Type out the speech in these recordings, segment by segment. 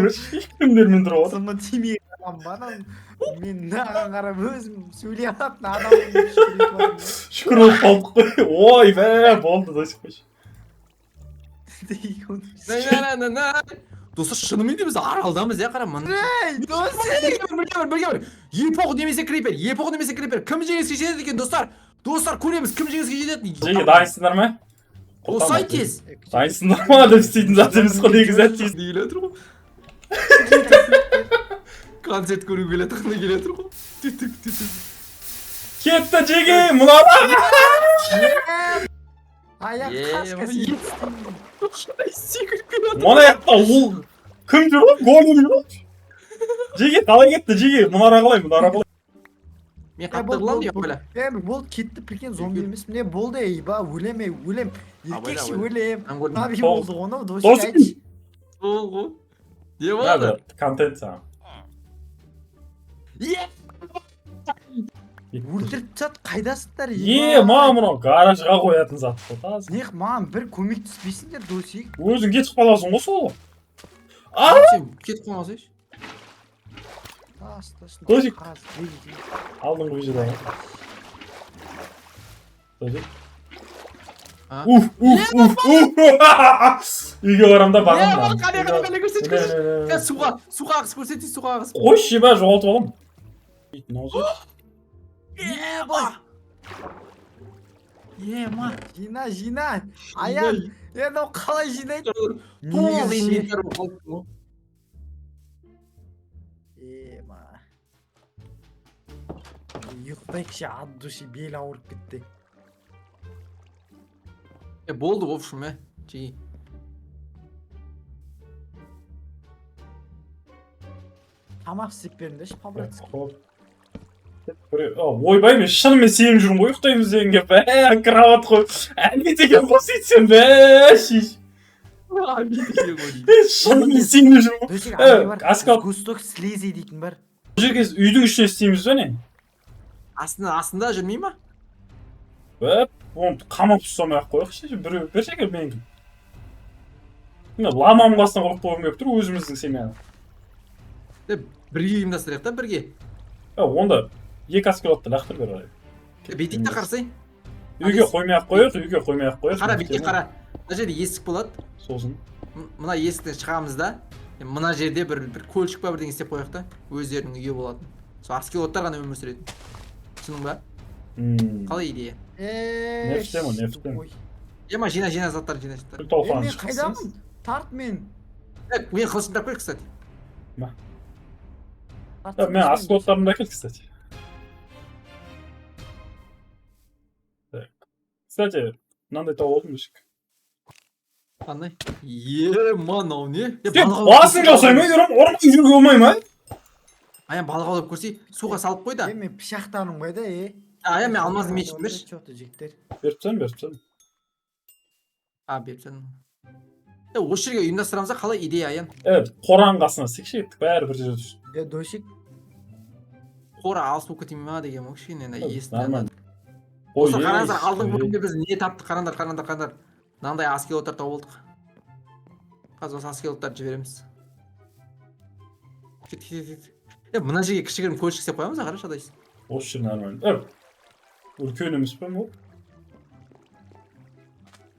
Көрші, кімдермен тұрып отыр? Сымы тимей қалған ба анау? Мен мынаған қарап өзім сөйлей алатын адаммын деп шүкір етіп жатырмын. Шүкір болып қалдық қой. Ой, бә, болды, Досик, қойшы. На. Достар, шынымен де біз аралдамыз, иә, қара мына. Ей, Досик! Бірге бір, бірге бір, бірге бір. Епох немесе крипер, епох немесе крипер. Кім жеңіске жетеді екен, достар? Достар, көреміз, кім жеңіске жетеді. Жеге, дайынсыңдар ма? Осылай тез. Дайынсыңдар ма деп істейтін зат емес қой негізі, тез. Не келе жатыр ғой? Концерт көруге келе жатыр, не келе жатыр ғой? Түтік, түтік. Кетті, жеге, мынада. Аяқ Е, қашка ой. сен. Секіріп келе жатыр. Мына жақта ол кім жүр ғой? Голем жүр ғой. Жеге, қалай кетті, жеге? Мұнара қалай, мұнара қалай? Мен қатты қыламын деп бля. Е, болды, кетті, прикинь, зомби емес. Міне болды, ей, ба, өлем, ей, өлем. Еркекше Абайла, өлем. Мен көрдім. Наби Тоғыз. болды ғой, анау, Досик, Досик. айтшы. Сол ғой. Не болды? Надо, контент саған. Е! Өлтіріп тастады, қайдасыңдар? Е, ма, мынау гаражға қоятын зат қой, таза. Не, маған бір көмектеспейсіңдер, Досик. Өзің кетіп қаласың ғой сол. А! Сен кетіп қалмасайшы. Тас, тас, Досик. қаз, бері. Алдыңғы видеода. Досик. А? Уф, уф, уф, уф. Үйге барам да Е, бағам. қане, қане, қане, көрсетші, көрсетші. Е, суға, суға ағыз көрсетші, суға ағыз. Қойшы, ба, жоғалтып аламын. Мынау Ема! Ема! Жина, жина. Аян, е, мынау қалай жинайды? Толық Негізі ше. инвентарь болып қалыпты ғой. Ема. Ұйықтайықшы, от души бел ауырып кетті. Е, болды, в общем, е. Жеги. Тамақ істеп беріңдерші, по-братски. Ойбай, мен шынымен сеніп жүрмін ғой, ұйықтаймыз дегенге. Бә, кровать қой. Әлбет екен ғой сөйтсем, бә, шиш. Шынымен сеніп жүрмін ғой. Досик, Э, андай бар. Аскал. Густок слизи дейтін бар. Бұл жерге үйдің ішіне істейміз бе не? Астында, астында жүрмей ма? Бә, оны қамап ұстамай ақ қояйықшы, біреу бір жерге менікі. Міне ламаның қасына қойып қойғым келіп тұр өзіміздің семьяны. Е, бірге ұйымдастырайық та, бірге. Е, онда екі аскелотты лақтыр бері қарай. Е, бүйтейік та қарасай. Үйге қоймай ақ қояйық, үйге қоймай ақ қояйық. Қара, бүйтейік, қара. Мына жерде есік болады. Сосын. Мына есіктен шығамыз да. Е, мына жерде бір көлшік па бірдеңе істеп қояйық та. Өздерінің үйі болатын. Сол аскелоттар ғана өмір сүретін. Түсіндің ба? Қалай идея? Е, Не в тему, не в тему. ой. Ема, жина, жина заттар, жина заттар. Күл Е, талқанын мен шыққызсаңыз. қайдамын? Тарт мен. Е, мен қылышымды тапып кел, кстати. Тарт, Е, мен аскелоттарымды әкел, кстати. Так. Кстати, мынандай тауып алдым дешік. Қандай? Е, мынау не? Е, Сен балық аулап басын көрсей. жасай ма, ұрмай жүруге болмай ма? Аян, балық аулап көрсей, суға салып қой да. Е, мен пышақтарым қайда, е? Аян, мен алмазды мечті берші. Чё-то, жігіттер. Беріп тастадым, беріп тастадым. А, беріп тастадым. Е, осы жерге ұйымдастырамыз да, қалай идея, Аян? Е, қораның қасына істейікші, кеттік, бәрі бір жерде тұрсын. Е, Досик, Қора алыс болып кете ма деген ғой, кішкене ана есін. Нормально. Ой, Достар, қараңыздар, алдыңғы ей. бөлімде біз не таптық, қараңдар, қараңдар, қараңдар. Мынандай аскелоттар тауып алдық. Қазір осы аскелоттарды жібереміз. Кет, кет, кет. Е, мына жерге кішігірім көлшік істеп қоямыз, қарашы, адайсың. Осы жер нормально. Е, үлкен емес пе ол?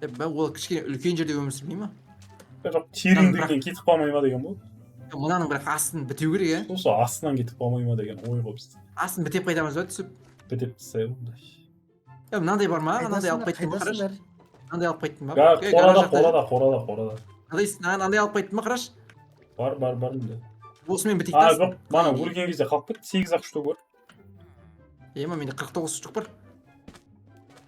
Е, бә, ол кішкене үлкен жерде өмір сүрмей ма? Е, жоқ, тереңдігінен кетіп қалмай ма деген бұл. Е, мынаның бірақ астын бітеу керек, е. Осы астынан кетіп қалмай ма деген ой ғой бізде. Астын бітеп қайтамыз ба түсіп? Бітеп тастайық онда. Е, мынандай бар ма? Мынандай алып қайдасыңдар, қайттың ба, қарашы? қайдасыңдар? Мынандай алып қайттың ба? Га, Е, қорада, гараж жақта. қорада, қорада, қорада. Мынандай, мынандай алып қайттың ба, қарашы? Бар, бар, бар мында. Осымен бітейік А, та астын. жоқ, мана өлген кезде қалып кетті, 8 ақ штук бар. Ема, менде 49 штук бар.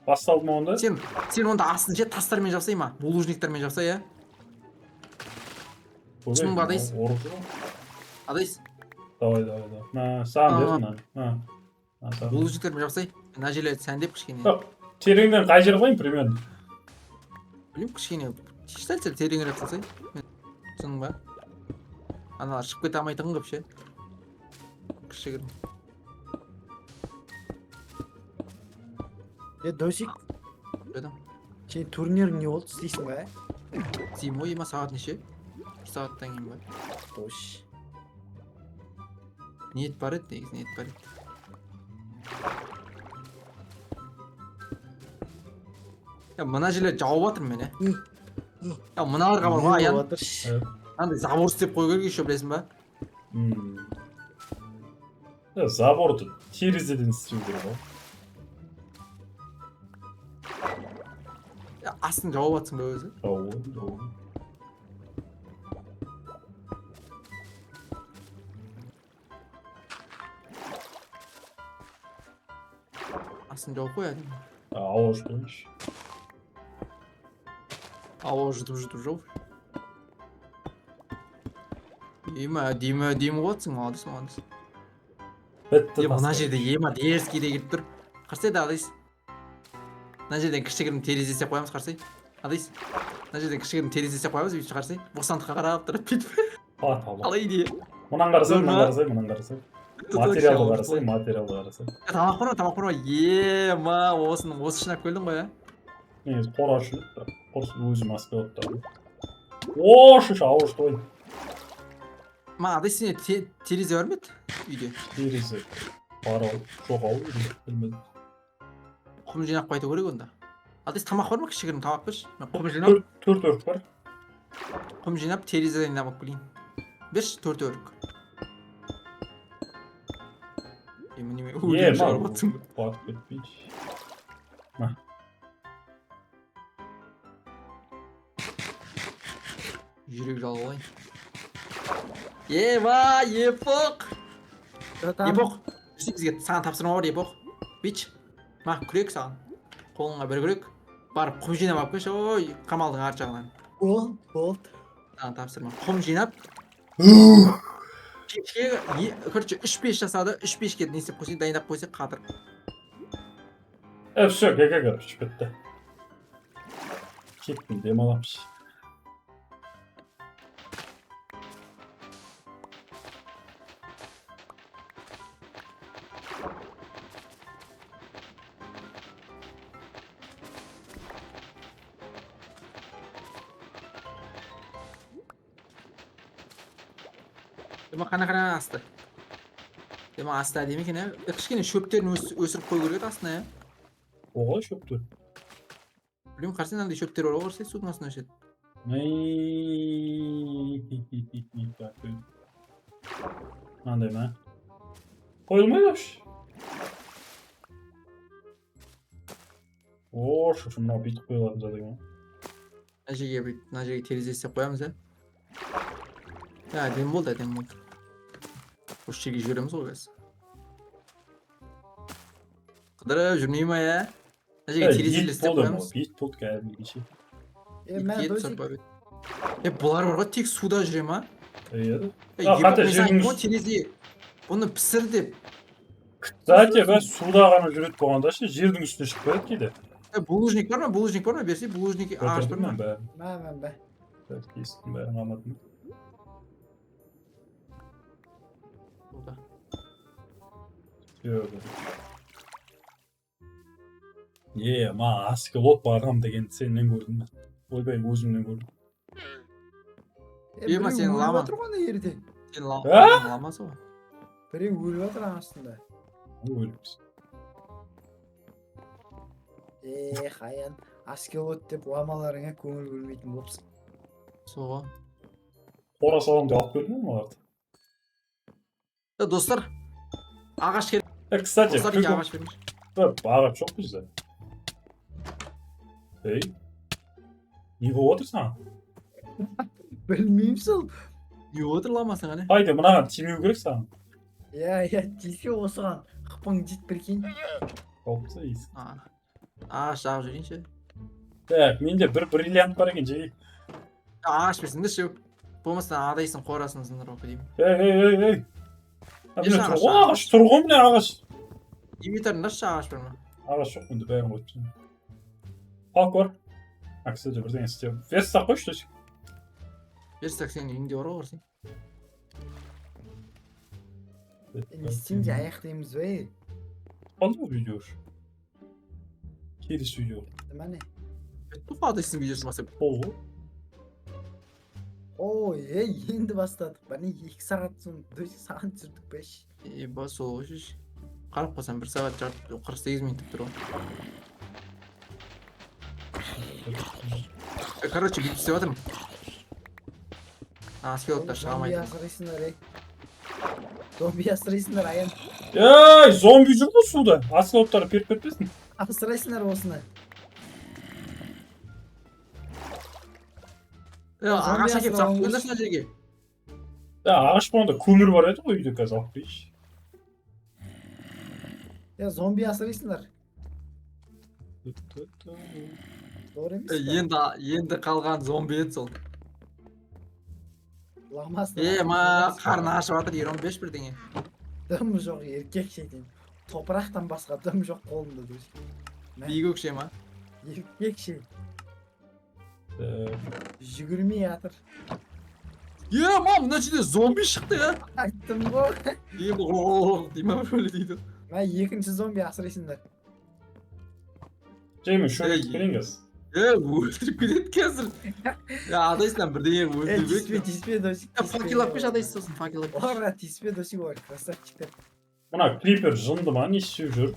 Басталды ма онда? Сен онда астын ше тастармен жапсай ма? Булыжниктармен жапсай, иә? Түсіндің ба, Адайс? Ұрып жүр ғой. Адайс, Давай, давай, давай. На, саған А. бердім мынаны. На. На, саған. булыжниктармен жапсай. Мына жерлерді сәндеп кішкене. Жоқ, тереңден қай жер қояйын примерно? Білмеймін, кішкене сәл сәл тереңірек қылсай. Түсіндің ба? Аналар шығып кете алмайтын қылып ше. Кішігірім. Е, Досик, Дедім. сен турнирің не болды, істейсің ба, е? Істеймін ғой, ема, сағат неше? Бір сағаттан кейін ба? Қош. Ниет бар еді негізі, ниет бар еді. Я мына жерлерді жауып жатырмын мен, е. Я мыналарға бар ғой, Аян. Андай забор істеп қою керек еще, білесің ба? Заборды терезеден істеу керек ғой. Я астын жауып жатсың ба өзі? Жауып, жауып. Астын жауып қой әдемі. Ауа жұтайыншы. Ауа жұтып жауып. Ема, әдемі, әдемі қылып молодец, молодец. Бітті. Е, мына жерде ема дерзкий де келіп тұр. Қарасай да, Адайс. Мына жерден кішігірім терезе істеп қоямыз, қарасай. Адайс. Мына жерден кішігірім терезе істеп қоямыз, бүйтіп қарасай. Бостандыққа қарап тұрып бүйтіп. Қалай идея? Мынаны қарасай, мынаны қарасай, мынаны қарасай. Материалды қарасай, материалды қарасай. Тамақ бар ма, тамақ бар ма? Ема, осыны осы үшін алып келдің ғой, ә? Негізі қора үшін, құрсын өзім асып отты. О, шыш, ауыр той. Ма, Адайс, сенде терезе бар ма еді үйде? Терезе бар ау, жоқ ау, білмедім. Құм жинап қайту керек онда. Адайс, тамақ бар ма? Кішігірім тамақ берші. Мен құм жинап. Төрт өрік бар. Құм жинап, терезе дайындап алып келейін. Берші төрт өрік. Е, міне мен өліп шығарып отырсың ба? Батып кетпейінші. Ма. Жүрек жалып алайын. Ева, епоқ! Епоқ! Бізге саған тапсырма бар, епоқ. Бич. Ма, күрек саған. Қолыңа бір күрек. Барып құм жинап алып келші, ой, қамалдың арт жағынан. Болды, болды. Саған тапсырма. Құм жинап. Кешке, короче, 3 пеш жасады, 3 пешке не істеп қойсаң, дайындап қойсаң, қатырып. Все, ГГ, короче, бітті. Кеттім, демаламыз. Ема қана асты. Ема асты әдемі екен, ә? Кішкене шөптерін өсіріп қою керек еді астына, ә? Оға шөптер. Білмеймін, қарасаң, мынандай шөптер бар ғой, қарасай, судың астына өседі. Мынандай ма? Қойылмайды вообще. О, шошы мынау бүйтіп қойылатын зат екен. Мына жерге бүйтіп, мына жерге терезе істеп қоямыз, ә? Ә, әдемі болды, әдемі болды. Осы жерге жүреміз ғой қазір. Қыдырып жүрмей ма, ә? Мына жерге терезелер істеп қоямыз. Бит болды кәдімгідей ше. Е, мә, досик. Е, бұлар бар ғой, тек суда жүре ма? Е, Е, қате жердің терезе. Бұны пісір деп. Кстати, бә, суда ғана жүреді болғанда ше, жердің үстіне шығып қояды кейде. Е, булыжник бар ма? Булыжник бар ма? Берсе, булыжник ағаш бар ма? Мә, мә, мә. Кестім бәрін алмадым. Е, ма, аскелот барғам деген сенен көрдім мен. Ойбай, өзімнен көрдім. Е, Ема, сен лама. Өліп жатыр ғой ана жерде. Сен ламасы ғой. Біреу өліп жатыр астында. Өліппіз. Эх, Аян, аскелот деп ламаларыңа көңіл бөлмейтін болыпсың. Соға. Қора салам деп алып келдім ғой оларды. Достар, ағаш керек. Кстати, Достар, неге ағаш бермейсің? Ағаш жоқ бізде. Ей, не болып отыр саған? Білмеймін сол. Не болып отыр ламасың, әне? Хайде, мынаған тимеу керек саған. Иә, иә, тисе осыған. Қыпың дейді прикинь. Қауіпті иіс. Ағаш жағып жіберейінші. Так, менде бір бриллиант бар екен, жей. Ағаш берсеңдерші. Болмаса адайсың қорасын сындырып кетейін. Ей, ей, ей, ей. Міне Еш тұр ғой ағаш, тұр ғой міне ағаш. Инвентарыңдашы ағаш бар ма? Ағаш жоқ менде, бәрін қойып тастадым. Палка бар. А, кстати, бірдеңе істеп. Верстак қойшы, досик. Верстак сенің үйіңде бар ғой, қарасаң. Не істейміз, аяқтаймыз ба, ей? Қалды ма видео уже? Келесі видео. Міне. Бітті ғой адайсың видеосы бастап. Болды ғой. Ой, ей, енді бастадық. Бәне 2 сағат соң досик саған түсірдік пе? Еба, сол ғой шеш. Қарап қалсам 1 сағат жарты 48 минут деп тұр ғой. Короче, бүйтіп істеп жатырмын. А, скелеттер шыға Зомби алмайды. асырайсыңдар, ей. Зомби асырайсыңдар, Аян. Ей, зомби жүр ғой суда. Оцелоттар періп кетпесін. Асырайсыңдар осыны. Ағаш Зомби әкеліп салып асырауың қойыңдаршы мына жерге. Да, ағаш болғанда көмір бар еді ғой үйде, қазір алып келейінші. Я зомби асырайсыңдар. Doğru емес пе? Енді қалған зомби еді сол. Ламасын. Ма, қарны ашып жатыр, 15 бірдеңе. Дым жоқ, еркек шетен. Топырақтан басқа дым жоқ қолымда досик. Биік өкше ма? Еркек ше. Жүгірмей жатыр. Ма, мына жерде зомби шықты я. Айттым ғой. Е, дей ма, бөле дейді. Мә, екінші зомби асырайсыңдар. Жай, мен шөп Ей. келейін қазір. Өлтіріп кетеді қазір. Адайсынан бірдеңе өлтіру Тиіспе, керек. тиіспе досик. Факел алып келші, адайсыз сосын факел алып келші. Оларға тиіспе досик, олар красавчиктер. Мына крипер жынды ма, не істеп жүр?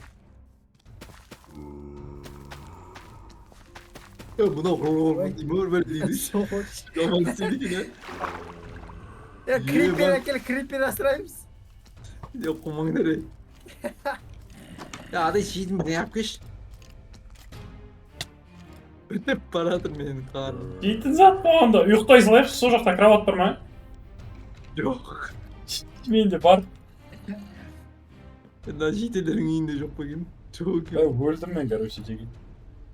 Мынау дей ма, бөле дейді. Соғыш. Жаман істейді екен, Крипер Ебать. әкел, крипер асыраймыз. е. Қумаңдар, ей. Адай жейтін бірдеңе алып келші. Бітіп баратыр менің қарным. Жейтін зат болғанда ұйықтай салайықшы, сол жақта кровать бар ма? Жоқ. Менде бар. Мына жителдердің үйінде жоқ па екен? Жоқ екен. Өлдім мен, короче, жеге.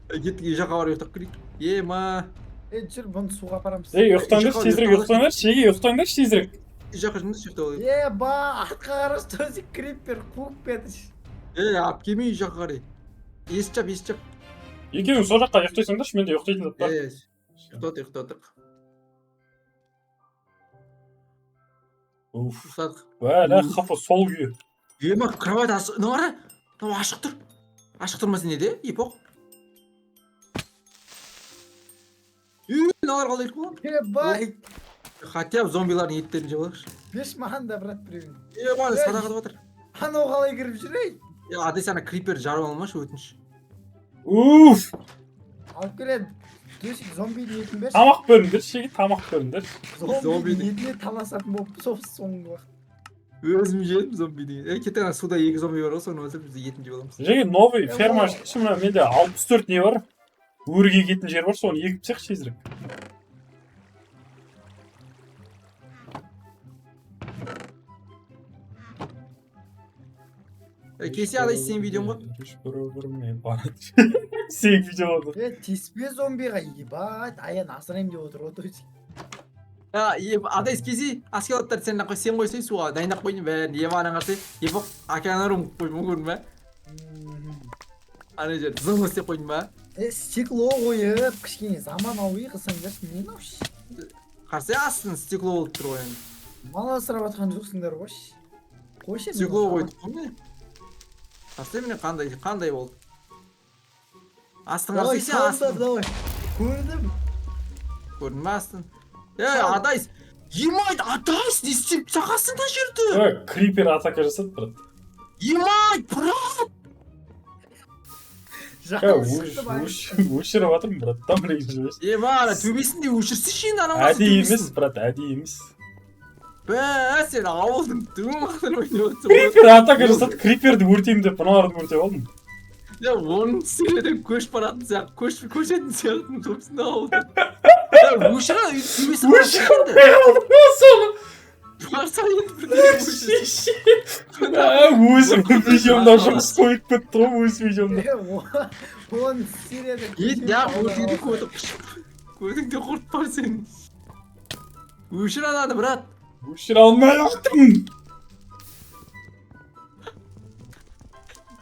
Кеттік, үй жаққа барып ұйықтап келейік. Ма. Жүр, бұны суға апарамыз. Ей, ұйықтаңдаршы, тезірек ұйықтаңдаршы, шеге, ұйықтаңдаршы тезірек. Үй жаққа жүріңдерші, ұйықтап алайық. Ба, атқа қарашы, досик, крипер қуып кетті. Алып келмей үй жаққа қарай. Есік жап, есік жап. Екеуің сол жаққа ұйықтайсыңдаршы, менде ұйықтайтын зат бар. Ұйықтадық, ұйықтадық. Уф. Ұйықтадық. Бәлә, қапы сол күйі. Ма, кровать ашық, мынау қара. Мынау ашық тұр. Ашық тұр ма сенде, епоқ? Мыналар қалай өліп қалған? Бай. Хотя бы зомбилардың еттерін жеп алайықшы. Берші маған да, брат, біреуін. Ма, садақ атып жатыр. Анау қалай кіріп жүр, ей? Адайс, ана крипер жарып алмашы, өтініш. Уф. Алып келеді. Досик, зомбидің етін берші. Тамақ беріңдерші, шеге, тамақ беріңдерші. Зомбидің етіне таласатын болып сол соңғы уақыт. Өзім жедім зомби деген. Кеттік, ана суда екі зомби бар ғой, соны өлтіріп біз етін жеп аламыз. Жеге, новый ферма ашшы, мына менде 64 не бар? Өрге егетін жер бар, соны егіп тастайықшы тезірек. Кесе, адайс, сенің видеоң ғой. Сенің видеоң ғой. Тиіспе зомбиға, ебать, Аян асыраймын деп отыр ғой, досик. Адайс, кесе, аскелоттарды сен қой, сен қойсай суға, дайындап қойдым бәрін. Ема, анан қарасай, епоқ, океанарум қойдым, көрдің бе? Ана жерде зың істеп қойдым ба? Стекло қойып, кішкене заманауи қылсаңдаршы, не мынау ш? Қарасай, астын стекло болып тұр ғой енді. Мал асырап жатқан жоқсыңдар ғой ш. Қойшы енді Стекло мынау. қойдық қой міне. Қарасай, міне қандай болды. Астын Давай, қарасай, сен астын. давай. Көрдім. Көрдің бе астын? Адайс, емайд, Адайс, не істеп сақасың мына жерді? Крипер атака жасады, брат. Емайд, брат! Өшіріп жатырмын, брат, там ренжімес. Ема, ана төбесін де өшірсейші енді, анау Әдейі емес, брат, әдейі емес. Бә, сен ауылдың түбін ойнап отырсың ғой. Крипер атака жасады, криперді өртеймін деп мыналарды өртеп алдым. Оның сериядан көшіп баратын сияқты, көшетін сияқтымын жоқсың ауылда. Өшір, төбесін Өшіре алмай қалдым соны. Барса енді бірдеңе өшірсін. Өзім видеомда жұмыс қойып кетті ғой, өз видеомда. Он серияда Ет, неғып өртейді көті қышып. Көтіңде құрт бар сенің. Өшір ананы, брат. Өшіре алмай жатырмын.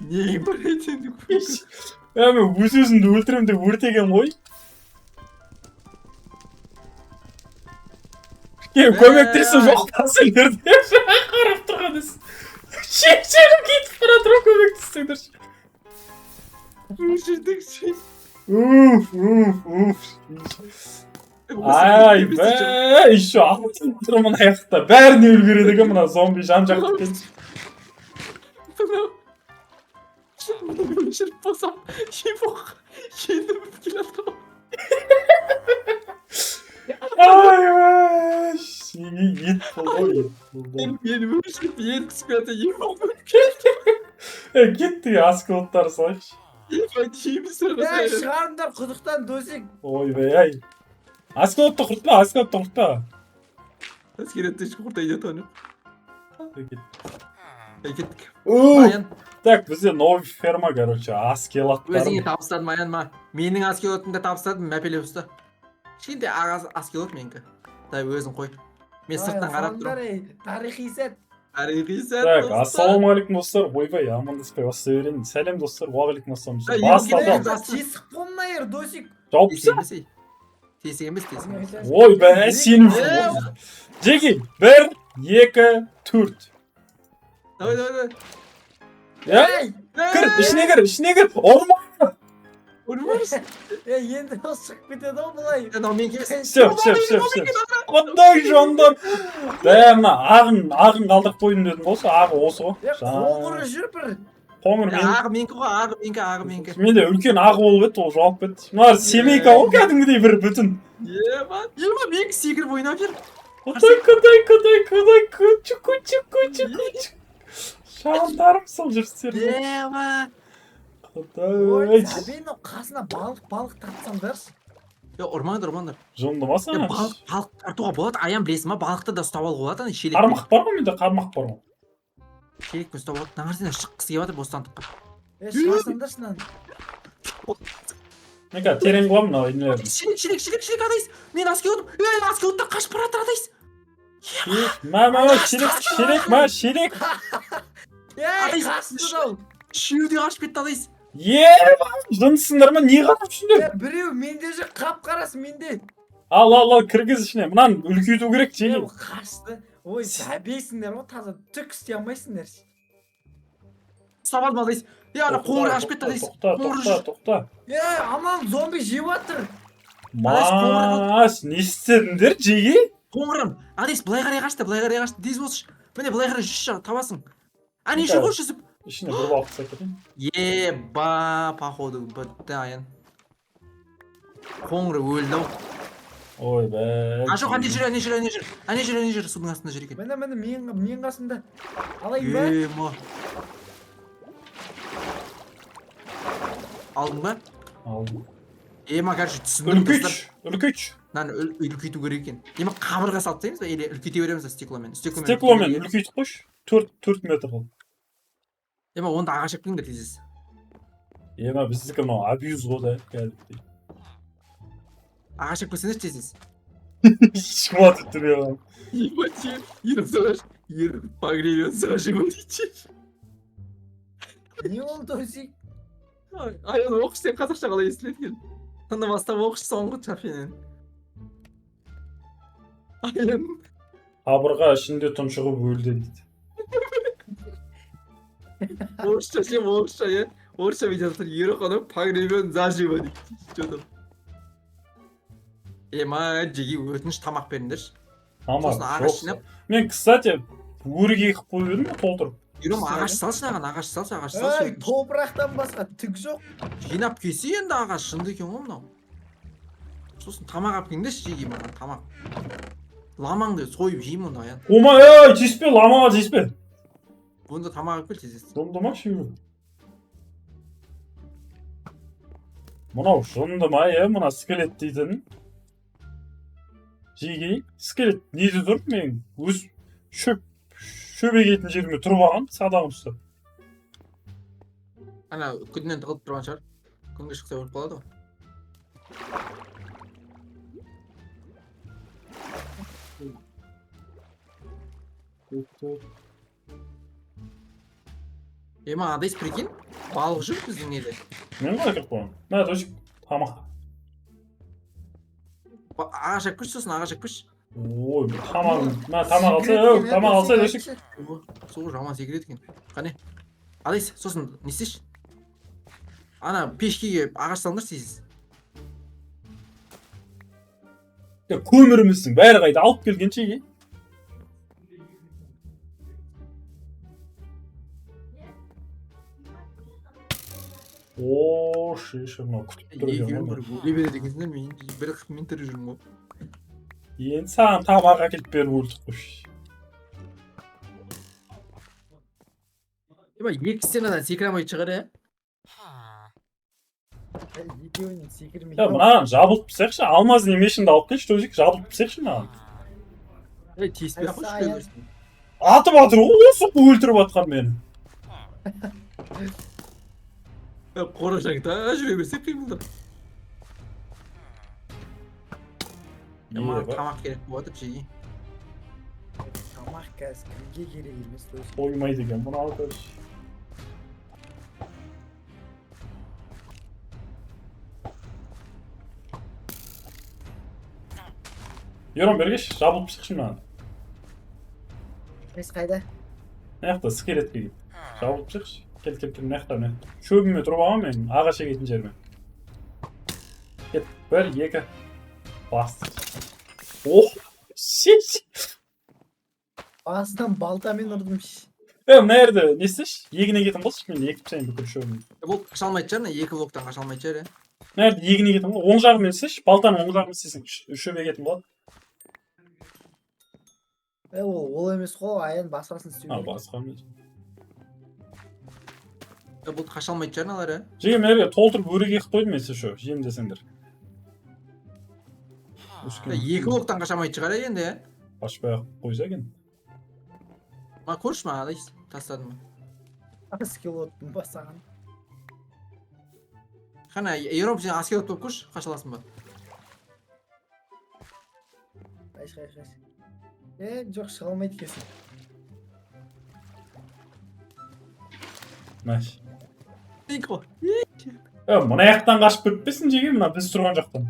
Нең бар еді енді? Мен өз өзімді өлтіремін деп өртеген ғой. Көмектесу жоқ па сендерде? Қарап тұрған іс. Шешенім кетіп бара жатыр ғой, көмектессеңдерші. Өшірдік ше. Уф, уф, уф. Ай, бә, еще алтын тұр мына жақта. Бәріне үлгереді екен мына зомби жан жақты екен. Мынау өшіріп болсам, ебок, енді біліп келе жатыр ғой. Ай, бә, сені ет болды ғой, ет болды. Мені өшіріп, ет түсіп келе жатыр, ебок біліп келе жатыр. Е, кетті, аскелоттар салайықшы. Ебать, жейміз. Ей, шығарыңдар құдықтан, досик. Ойбай, ай. Аскелотты құртпа, аскелотты құртпа. Әскерет ешкім құртайын деп жатқан жоқ. Ей, кеттік. У, Аян, так, бізде новый ферма, короче, аскелоттар. Өзіңе табыстадым, Аян, ма. Менің аскелотымды табыстадым, мәпелеп ұста. Кішкентай ағасы аскелот менікі. Дай өзің қой. Мен сырттан қарап Салыңдар, тұрмын. ей, тарихи сәт. Тарихи сәт, Так, достар. ассалаумағалейкум, достар. Ойбай, амандаспай бастай берейін. Сәлем, достар, уағалейкум ассалам. Ей, Басталды. Ей, Тесік қой мына жер, досик. Жауып Тесік емес, ей. Тесік емес, тесік емес. Ойбай, сен. Е, Жеки, 1, 2, 4. Давай, давай, давай. Е, Ей, кір, ішіне кір, ішіне кір. Ұрма. Ұрмаңыз. ей, енді ол шығып кетеді ғой былай. Мынау менікі емес. Все, все, все, все. Құдай жандар. Бә, мына ағын, ағын қалдырып қойдым дедім ғой, осы ағы осы ғой. Е, қоңыры жүр бір. Қоңыр мен. Ағы менікі ғой, ағы менікі, ағы менікі. Менде үлкен ағы болып еді, ол жоғалып кетті. Мыналар семейка ғой кәдімгідей бір бүтін. Ема, ема, менікі секіріп ойнап жүр. Құдай, құдай, құдай, құдай, күчі, күчі, күчі, күчі. Жандарым сол жүрістер. Ема. Ой, Құдай. сәбен, мынау қасына балық балық тартсаңдаршы. Е, ұрмаңдар, ұрмаңдар. Жынды ма Е, саған? балық, балық тартуға болады. Аян, білесің ба, балықты да ұстап алуға болады ана шелекпен. Қармақ бар ғой менде, қармақ бар ғой. Шелекпен ұстап алады. Мына қарасana, шыққысы келіп жатыр бостандыққа. Е, шығарсаңдаршы мынаны. Мен қазір терең қыламын мына нелерді. Шелек, шелек, шелек, шелек, адайс. Мен аскелотым. Ей, аскелоттар қашып бара жатыр, адайс. Мә, мә, мә, шелек, шелек, мә, шелек. Ей, Адайс, қашты мынау. Үшеуі де қашып кетті, адайс. Е, жындысыңдар ма, не қарап жүрсіңдер? Е, біреу менде жүр, қап-қарасы менде. Ал, ал, ал, кіргіз ішіне. Мынаны үлкейту керек, Е, жеке. ол қашты. Ой, сәбейсіңдер ғой, таза түк істей алмайсыңдар. Ұстап алдым, адайс. Е, ана қоңыр қашып кетті, адайс. Тоқта, Қоңыр тоқта, жүр. тоқта. Е, аман зомби жеп жатыр. Адайс, қоңыр Мас, не істедіңдер, жеге? Қоңырым. Адайс, былай қарай қашты, былай қарай қашты. Тез болшы. Міне, былай қарай жүзші, табасың. Әне жүр ғой жүзіп. Ішіне бір балық тастап кетейін. Еба, походу, бітті, Аян. Қоңыры өлді ау. Ой, бә. А жоқ, әне жүр, әне жүр, әне жүр. Әне жүр, әне жүр, судың астында жүр екен. Міне, міне, мен қасымда. Алайын ба? Ема. Алдың ба? Алдым. Ема, короче, түсіндім, достар. Үлкейтші, үлкейтші. Мынаны үлкейту керек екен. Ема, қабырға салып тастаймыз ба или үлкейте береміз ба стекломен? Стекломен. Стекломен үлкейтіп қойшы. 4 метр қылып. Ема, онда ағаш әкеліңдер тез. Ема, біздікі мынау абьюз ғой да, кәдімгідей. Ағаш әкелсеңдер тез. Ешкім атып тұр. Ебать, ер погребен заживо дейді. Не болды, досик? Аян, оқышы, сен қазақша қалай естіледі екен? Тыны бастап оқышы соңғы чапенен. Аян. Қабырға ішінде тұншығып өлді дейді. Орысша ше, орысша, иә. Орысша бүйтіп жатыр. Ероханы погребен заживо дейді. Че там? Ема, жеге өтініш, тамақ беріңдерші. Тамақ Сосын ағаш жоқ. жинап. Мен, кстати, өрге қып қойып едім ғой толтырып. Ером, ағаш салшы маған, ағаш салшы, ағаш салшы. Ей, топырақтан басқа түк жоқ. Жинап келсе енді ағаш, жынды екен ғой мынау. Сосын тамақ алып келіңдерші жеге маған, тамақ. Ламаңды сойып жеймін онда, Аян. Ома, ей, тиіспе, ламаға тиіспе. Онда тамақ алып кел тез. Жынды ма шеуі? Мынау жынды ма, е, мына скелет дейтін. Жеге, скелет неде тұр? Мен өз шөп шөп егетін жеріме тұрып алған, садағым ұстап. Ана күннен тығылып тұрған шығар. Күнге шықса өліп қалады ғой. Ема, адайс, прикинь, балық жүр біздің неде. Мен қалай кіріп қойған? Мә, досик, тамақ. Ағаш әкелші, сосын ағаш әкелші. Ой, тамағым. Мә, тамақ алса, өу, тамақ алса, досик. Сол жаман секіреді екен. Қане. Адайс, сосын не істейші? Ана пешкеге ағаш салыңдаршы тез. Көміріміздің бәрі қайда алып келгенше е? О, шеше, мынау күтіп тұр екен Екеуін ғой. бір өле береді екенсіңдер, мен бір қылмен тірі жүрмін ғой. Енді саған тамақ әкеліп беріп өлдік қой. Ема, екі стенадан секіре алмайтын шығар, иә? Екеуінен секірмей. Я, мынаған жабылып тастайықшы, алмаз немешінді алып келші, төсек жабылып тастайықшы мынаған. Ей, тиіспей ақ қойшы, Аян. көрсін. Атып жатыр ғой, осы өлтіріп жатқан мені. Қорашаңда жүре берсек қимылдап. Маған тамақ керек болып жатыр, жейін. Тамақ қазір кімге керек емес өзі. Қоймайды екен бұны алып келші. Ерон, бергеш, жабылып шықшы мынаған. Қайсы қайда? Мына жақта скелетке кел. Жабылып шықшы. Кел, кел, кел, мына жақта, мына жақта. Шөбіме тұрып алғанмын мен, ағаш егетін жеріме. Кет, бір, екі. Бас. Ох, шеш. Басынан балтамен ұрдым. Мына жерде не істеші? Егін егетін болшы, мен егіп тастайын бүкіл шөбімді. Бұл қаша алмайтын шығар, мына екі блоктан қаша алмайтын шығар, иә? Мына жерде егін егетін бол, оң жағымен істеші, балтаның оң жағымен істесең, шөп егетін болады. Ол емес қой, Аян басқасын істеу А, керек. басқа емес. Бұл қаша алмайтын шығар мыналар, иә? Жеге, мына жерге толтырып өрік егіп қойдым мен сен шо, жем десеңдер. Өскен. Екі блоктан қаша алмайтын шығар, иә, енді, иә? Қашпай ақ қойса екен. Ма, көрші маған, ай, тастадым. Скелеттің басаған. Қана, Ером, сен аскелот болып көрші, қаша аласың ба? Қайшы, қайшы, қайшы. Жоқ, шыға алмайды екенсің. Мәш. Екі ғой. Мына жақтан қашып кетпесін жеге, мына біз тұрған жақтан.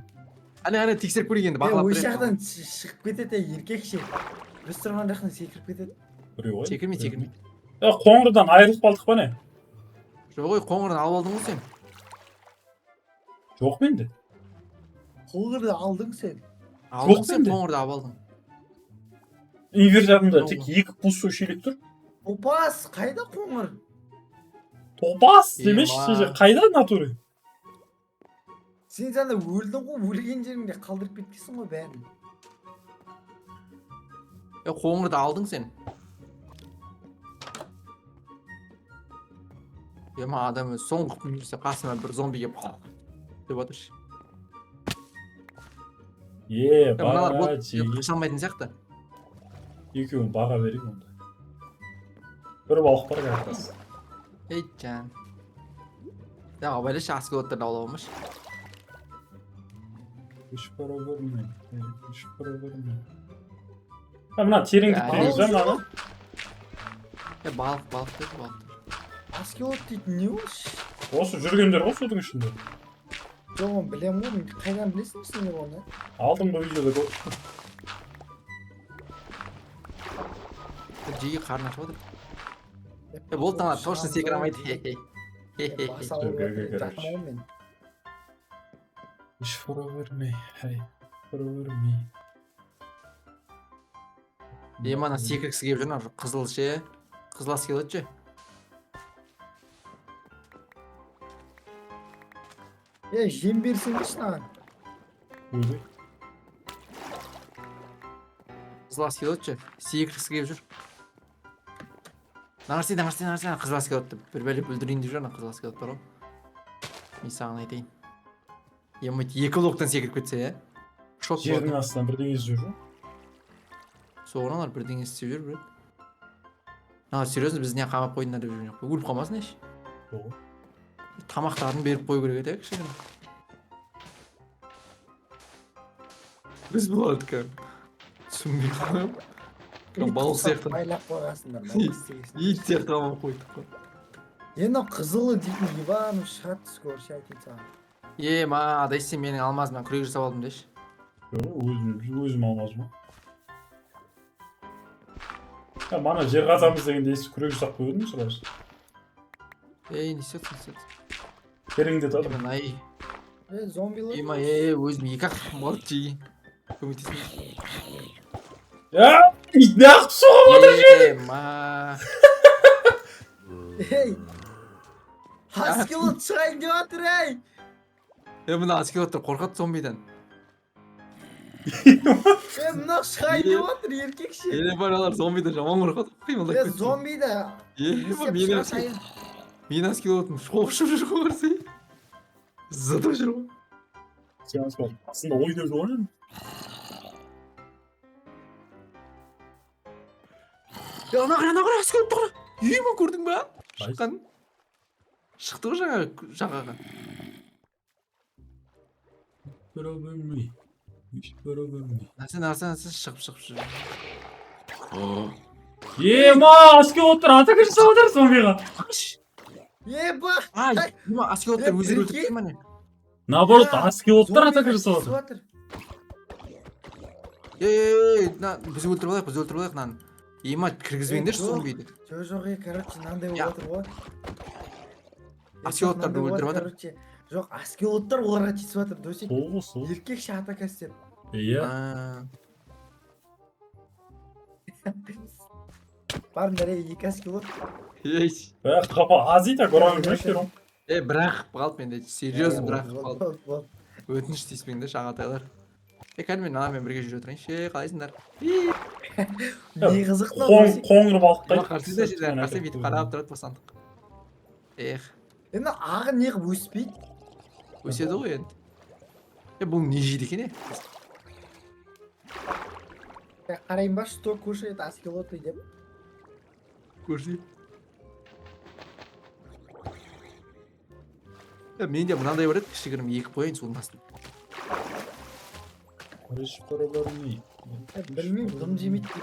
Әне, әне, тексеріп көрейік енді, бақылап Осы тұрайық. жақтан шығып кетеді, еркекше. Біз тұрған жақтан секіріп кетеді. Біреу ғой. Секірмейді, секірмейді. Қоңырдан айырылып қалдық па не? Жоқ ой, қоңырдан алып алдың ғой сен. Жоқ менде. Қоңырды алдың сен. Алдың сен, менде. қоңырды алып алдың. Инвер жадында Жоқ. тек екі пустой шелек тұр. Топас, қайда қоңыр? Топас демеші, Ема. сен қайда натуре? Сен жаңа өлдің ғой, өлген жеріңде қалдырып кеткенсің ғой бәрін. Қоңырды алдың сен. Ема, адам өзі соңғы күн жүрсе қасыма бір зомби келіп деп жатыр. Мыналар Баға бот жеге. қаша алмайтын сияқты. Екеуін баға берейік онда. Бір балық бар как раз. Ей, жан. Я, абайлашы, аскелоттарды аулап алмашы. Үш бара көрмей, үш бара көрмей. Мына тереңдік Ә, дейміз ба мынаны? Балық, балық деді, балық деді. Аскелот дейтін не ол? Осы жүргендер ғой судың ішінде. Жоқ, оны білемін ғой, мен қайдан білесің сендер оны? Алдыңғы видеода көрдім. Жиі қарны ашып отыр. Болды, ана точно секіре алмайды. Бас ауырып жатыр, жатамын мен. Үш бара көрмей, әй, бара көрмей. Ема, ана секіргісі келіп жүр, ана қызыл ше, қызыл аскелот ше. Жем берсеңдерші маған. Өзі. Қызыл аскелот ше, секіргісі келіп жүр. Нағырсай, нағырсай, нағырсай, ана қызыл аскелотты бір бәле бүлдірейін деп жүр, ана қызыл аскелот бар ғой. Мен саған айтайын. Ема, екі блоктан секіріп кетсе, иә? Шок Жердің болады. астынан бірдеңе іздеп жүр. Соған олар бірдеңе істеп жүр, брат. Ана, серьезно, бізді не қамап қойдыңдар деп жүрген жоқ қой. Өліп қалмасын еш. Жоқ. Тамақтарын беріп қою керек еді, кішігірім. Біз бұлардікі түсінбей қаламын. Балық сияқты. Байлап қойғансыңдар, Ит сияқты қамап қойдық қой. Енді қызылы дейтін Иван шығады скоро, ше айтайын саған. Ма, адай сен менің алмазымнан күрек жасап алдым деші. Жоқ, өзім алмаз ба? Мана жер қазамыз дегенде есі күрек жасап қойып едім сразу. Ей, не істеп жатсың, не істеп жатсың? Тереңдетіп жатыр. Ема, най. Зомбилар. Ема, өзім екі ақ болды жейін. Көмектесіңдерші. Я, неғып соғып отыр? Ема. Ей! Аскелот шығайын деп жатыр, ей! Е, мына аскелоттар қорқады зомбидан. Е, мынау шығайын деп жатыр, еркекше. Е, балалар зомбидан жаман қорқады. Қимылдап Е, кетті. зомби да. Е, Не істеп менің менің аскелотым шоқшып жүр ғой, қарасай. Зытып жүр ғой. Сеанс бар. Астында ойнап жүр ғой енді. Е, ана қара, ана қара, аскелот қара. Ема, көрдің ба? Шыққан. Шықты ғой жаңа жағаға. Көрөбөмүй. Үш көрөбөмүй. Нәрсе, нәрсе, нәрсе, шығып, шығып жүр. Ема, аскелоттар атака жасап жатыр зомбиға. Еба! Ай, ема, аскелоттар Е, өздері өлтіріп прикинь. тұр ма не? Наоборот, Я, аскелоттар атака зомбиға жасап тиісіп жатыр. жатыр. Ей, ей, ей, мына біз өлтіріп алайық, біз өлтіріп алайық мынаны. Ема, кіргізбеңдерші Е, жоқ. зомбиді. Жоқ, жоқ, е, короче, мынандай Я. болып жатыр ғой. Е, жоқ, Аскелоттарды мынандай болып өлтіріп жатыр, жатыр. короче. Жоқ, аскелоттар оларға тиісіп жатыр, досик. Сол ғой, сол. Еркекше атака істеп. Иә. А, Барыңдар, ей, екі аскелот. Ей, Бә, қапа аз ит, көре алмаймын. е, бірақ қалды менде, серьезно, бірақ Болды, қалды. болды, болды. Өтініш тиіспеңдерші, ағатайлар. Е, кәдімгі мен анамен бірге жүре отырайыншы, е, қалайсыңдар? Не қызық мынау, Қоң, досик. қоңыр балық Ема, қайт. қарсы да жерде, қарсы бүйтіп қарап тұрады бостандық. Эх, Е, мына ағы неғып өспейді? өседі ғой енді. Е, бұл не жейді екен, е? Е, қарайын ба, что кушает аскелоты деп. Көрсей. Е, менде мынандай бар еді, кішігірім екі қояйын судың астына. Үш көрөбөмүй. Е, білмеймін, дым жемейді дейді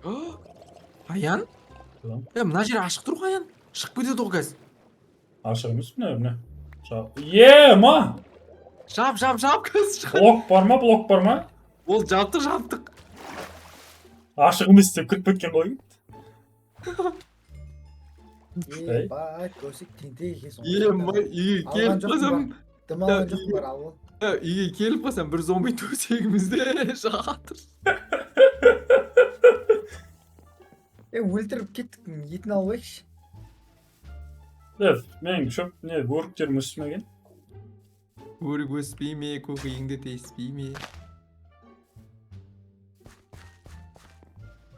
ғой. Аян? Там. Е, мына жер ашық тұр ғой, Аян. Шығып кетеді ғой қазір. Ашық емес міне, міне. Ема! Жап, жап, жап, қазір шығады. Блок бар ма, блок бар ма? Ол жаптық, жаптық. Ашық емес деп кіріп кеткен ғой. Е, бай, досик тентек екенсің ғой. Ема, үйге Алған келіп жоқпын қалсам, ба? Дым алған жоқпын бар, ал. е, үйге келіп қалсам бір зомби төсегімізде жатыр. Е, өлтіріп кеттік, етін алып алайықшы. Е, менің шөп не өріктерім өсмеген. Өрік өспей ме, көкейіңді теспей ме?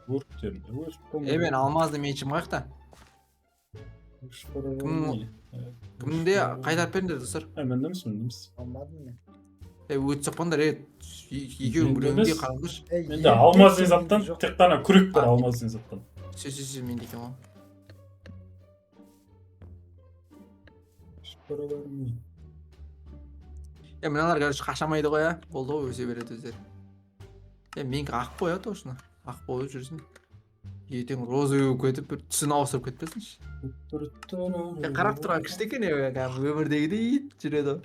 Өріктерім де өсіп Е, мен алмазды мечім қаяқта? Кім? Кімде қайтарып беріңдер, достар. Е, менде емес, менде емес. Алмадым мен. Е, өт соқпаңдар, е, екеуің Менде біреуіңде емес. қараңдаршы. Е, Менде алмазный еркекше заттан менде жоқ. тек қана күрек бар алмазный заттан. Все, все, все, менде екен ғой. Е, мыналар, короче, қашамайды ғой, ә? Болды ғой, өсе береді өздері. Е, менікі ақ қой, ә, точно. Ақ болып жүрсін. Ертең розовый болып кетіп, бір түсін ауыстырып кетпесінші. Е, қарап тұрған күшті екен, е, кәдімгі өмірдегідей ит жүреді ғой.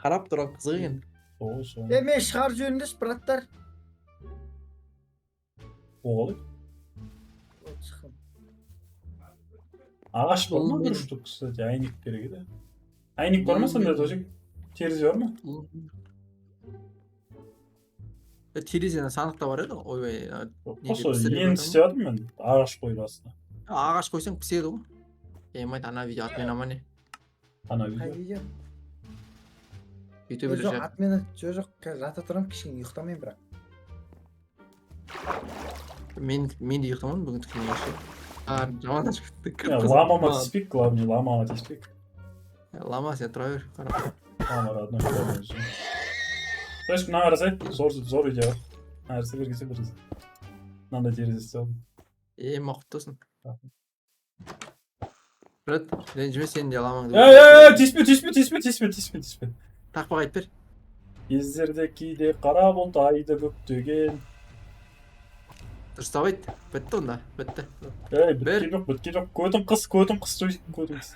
Қарап тұрған қызық екен. Сол, сол. Е, мен шығарып жіберіңдерші, браттар. О, қалай? Вот, шықтым. Ағаш бар ма Бұл бір мен- штук, кстати, әйнек керек еді. Әйнек бар ма Бұл сонда, мен- Досик? Терезе бар ма? Е, терезені сандықта бар еді ғой. Ойбай, ана Жоқ, Неге қой, сол пісіріп нені жатыр ма? істеп жатырмын мен? Ағаш қойып астына. Ағаш қойсаң піседі ғой. Е, майт, ана видео отмена ма не? Ана Қай видео. видео? Өйтіп Е, біле жоқ, жақ. отмена. Жоқ, жоқ, қазір жата тұрамын, кішкене ұйықтамаймын бірақ. Мен де ұйықтамадым бүгін түнге кеше. А, жаман ашып кетті. Е, ламама тиіспейік, главный ламама тиіспейік. Лама, сен тұра бер. Қарап. Лама родной. То есть мына қарасай, зор зор идея бар. Мына қарасай, бері келсе, бері келсе. Мынандай терезе істеп алдым. Е, құтты болсын. Брат, ренжіме, сен де ламаңды. Ей, ей, ей, тиіспе, тиіспе, тиіспе, тиіспе, тиіспе, тиіспе. Тақпақ айтып бер. Кездерде кейде қара бұлт айды көктеген. Дұрыстап айт. Бітті онда, бітті. Ей, Бір. біткен жоқ, біткен жоқ. Көтің қыс, көтің қыс, Досик, көтің қыс.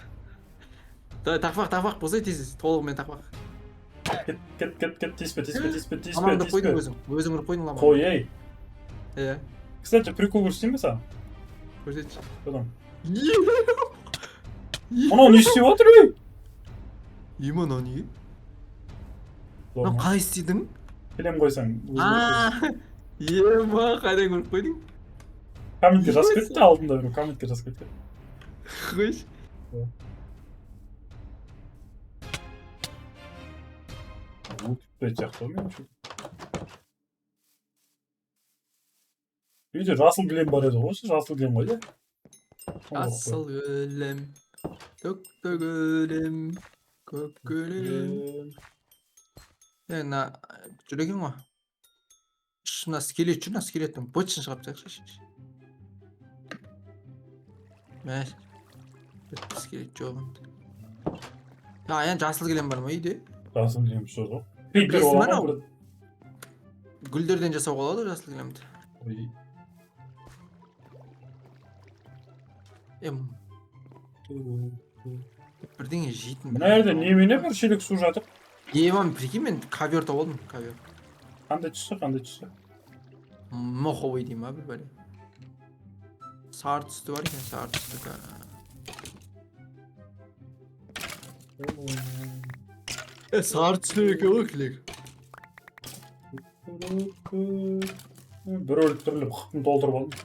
Давай, тақпақ, тақпақ болсай тез, толығымен тақпақ. Кет, кет, кет, кет, тиіспе, тиіспе, тиіспе, тиіспе, Ламаңды қойдың тиіспе. өзің. Өзің ұрып қойдың ламаңды. Қой, ей. Иә, Кстати, прикол көрсетейін бе саған? көрсетші. Потом. Мынау не істеп жатыр, ей? Ема, мынау не? Зор Мынау ма? қалай істедің? Кілем қойсаң өзі. А, ема, қайдан көріп қойдың? Комментке жазып кетті алдында, біреу комментке жазып кеткен. Қойшы. Өтіп сияқты ғой меніңше. Үйде жасыл кілем бар еді ғой, осы жасыл кілем қайда? Жасыл гүлім, төкті гүлім, көк гүлім. Е, мына жүр екен ғой. Мына скелет жүр, мына скелеттің бытшын шығарып тастайықшы. Мә, бітті, скелет жоқ енді. Аян, жасыл кілем бар ма үйде? Жасыл кілем жоқ ғой. Крипер Білесің ба бола ма анау? Гүлдерден жасауға болады ғой жасыл кілемді. Ой. Е, бірдеңе жейтін. Мына жерде немене бір шелек су жатыр? Ема, прикинь, мен ковер тауып алдым, ковер. Қандай түсі, қандай түсі? Моховый дей ма, бір бәле. Сары түсті бар екен, сары түсті. Е, сары түсті екен ғой кілек. Бір өліп түріліп қықтым, толтырып алдым.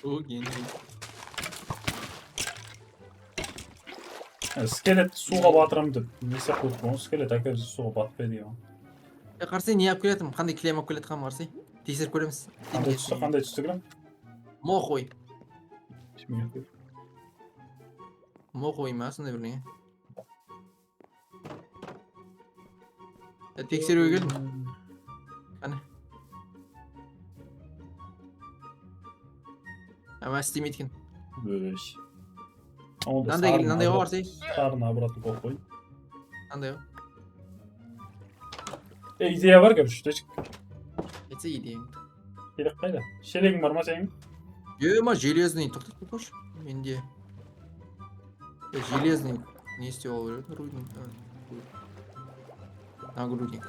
О, гений. Скелет суға батырамын деп не істеп қойдық қой, скелет әкелсе суға батпайды екен. Е, қарасай, не алып келе жатырмын? Қандай кілем алып келе жатқанымды қарасай. Тексеріп көреміз. Қандай түсті, қандай түсті кілем? Моховый. Моховый ма, сондай бірдеңе. Е, тексеруге келдім. Қане. Ама істемейді екен. Өй. Онда Мынандай кел, мынандай ғой, қарасай. Сарыны обратно қойып қояйын. Мынандай ғой. Е, идея бар, короче, точка. Айтса идеяңды. Шелек қайда? Шелегің бар ма сенің? Ема, железный тоқтатып қойшы. Менде. Е, железный не істеп алу керек? Рудник. Нагрудник.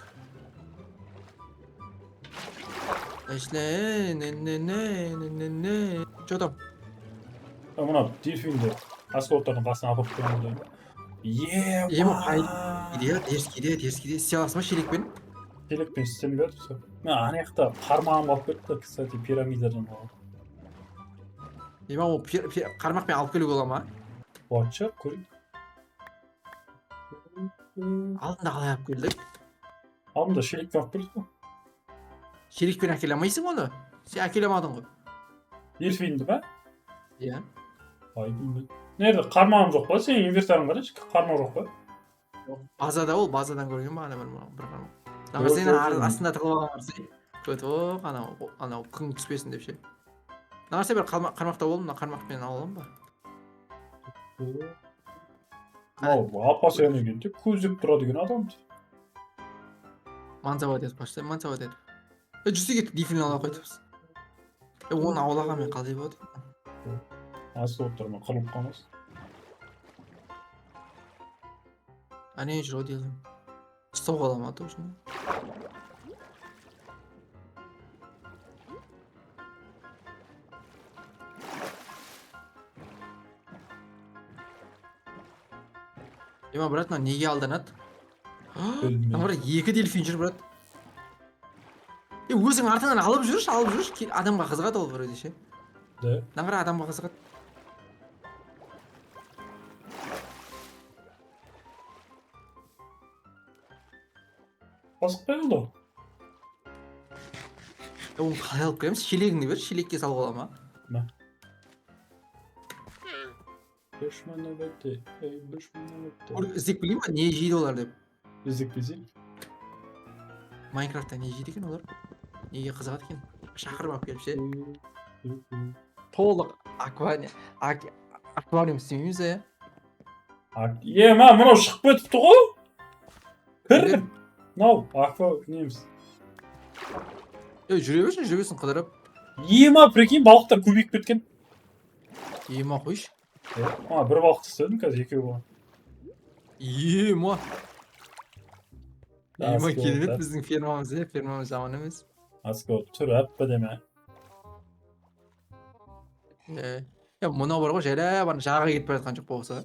Не не не не не не. Че там? А, мына дельфинді осколоктардың қасына апарып қоямын деп. Е, Ема, Идея, дерзкий де, дерзкий де. Істей аласың ба шелекпен? Шелекпен істемей жатыр. Мен ана жақта қармағым қалып кетті, кстати, пирамидадан алған. Ема, ол қармақпен алып келуге бола ма? Болатын шығар, көрейік. Алдында қалай алып келдік? Алдында шелекпен алып келдік қой. Шелекпен әкеле алмайсың оны. Сен әкеле алмадың ғой. Дельфинді ба? Иә. Ай, білмедім. Nerede? Қармағым жоқ па? Сенің инвентарың қарашы, қармақ жоқ па? Базада ол, базадан көрген ба ана бір қармақ. Жоқ, Ана сен жоқ, жоқ. астында тығылып алған қарасай. Көтіп, анау күн түспесін деп ше. Мына қарасай, бір қармақ тауып алдым, мына қармақпен ала аламын ба? Мынау апасы екен деп көздеп тұрады екен адамды. Мансабат етіп қашса, мансабат етіп. Е, жүрсе кеттік, дельфин ала қайтыппыз. Е, оны аулағанмен қалай болады? Осколоктармен қырылып қалмас. Әне жүр ғой дельфин. Ұстауға ала ма точно? Ема, брат, мынау неге алданады? Білмеймін. Мына брат, екі дельфин жүр, брат. Е, өзің артыңнан алып жүрші, алып жүрші. Адамға қызығады ол вроде ше. Да. Мына қара, адамға қызығады. Қызықпай болды. Е, оны қалай алып келеміз? Шелегіңді бер, шелекке салуға бола ма? Мә. Душман өтті, ей, душман өтті. Іздеп келейін ба, не жейді олар деп. Іздеп келсең. Майнкрафтта не жейді екен олар? Неге қызығады екен? Шақырып алып келіп ше. Толық аквариум істемейміз иә? Е, ма, мынау шығып кетіпті ғой. Кір. Неге? Мынау аква неміз. Е, жүре берсін, жүре берсін қыдырып. Ема, прикинь, балықтар көбейіп кеткен. Ема, қойшы. Ма, бір балықты істедім, қазір екеу болған. Ема. Да, Ема, скелет, керемет да. біздің фермамыз, иә, фермамыз жаман емес. Осколок түрі әп-әдемі. Е, е, мынау бар ғой, жайлап ана жағаға кетіп бара жатқан жоқ болса.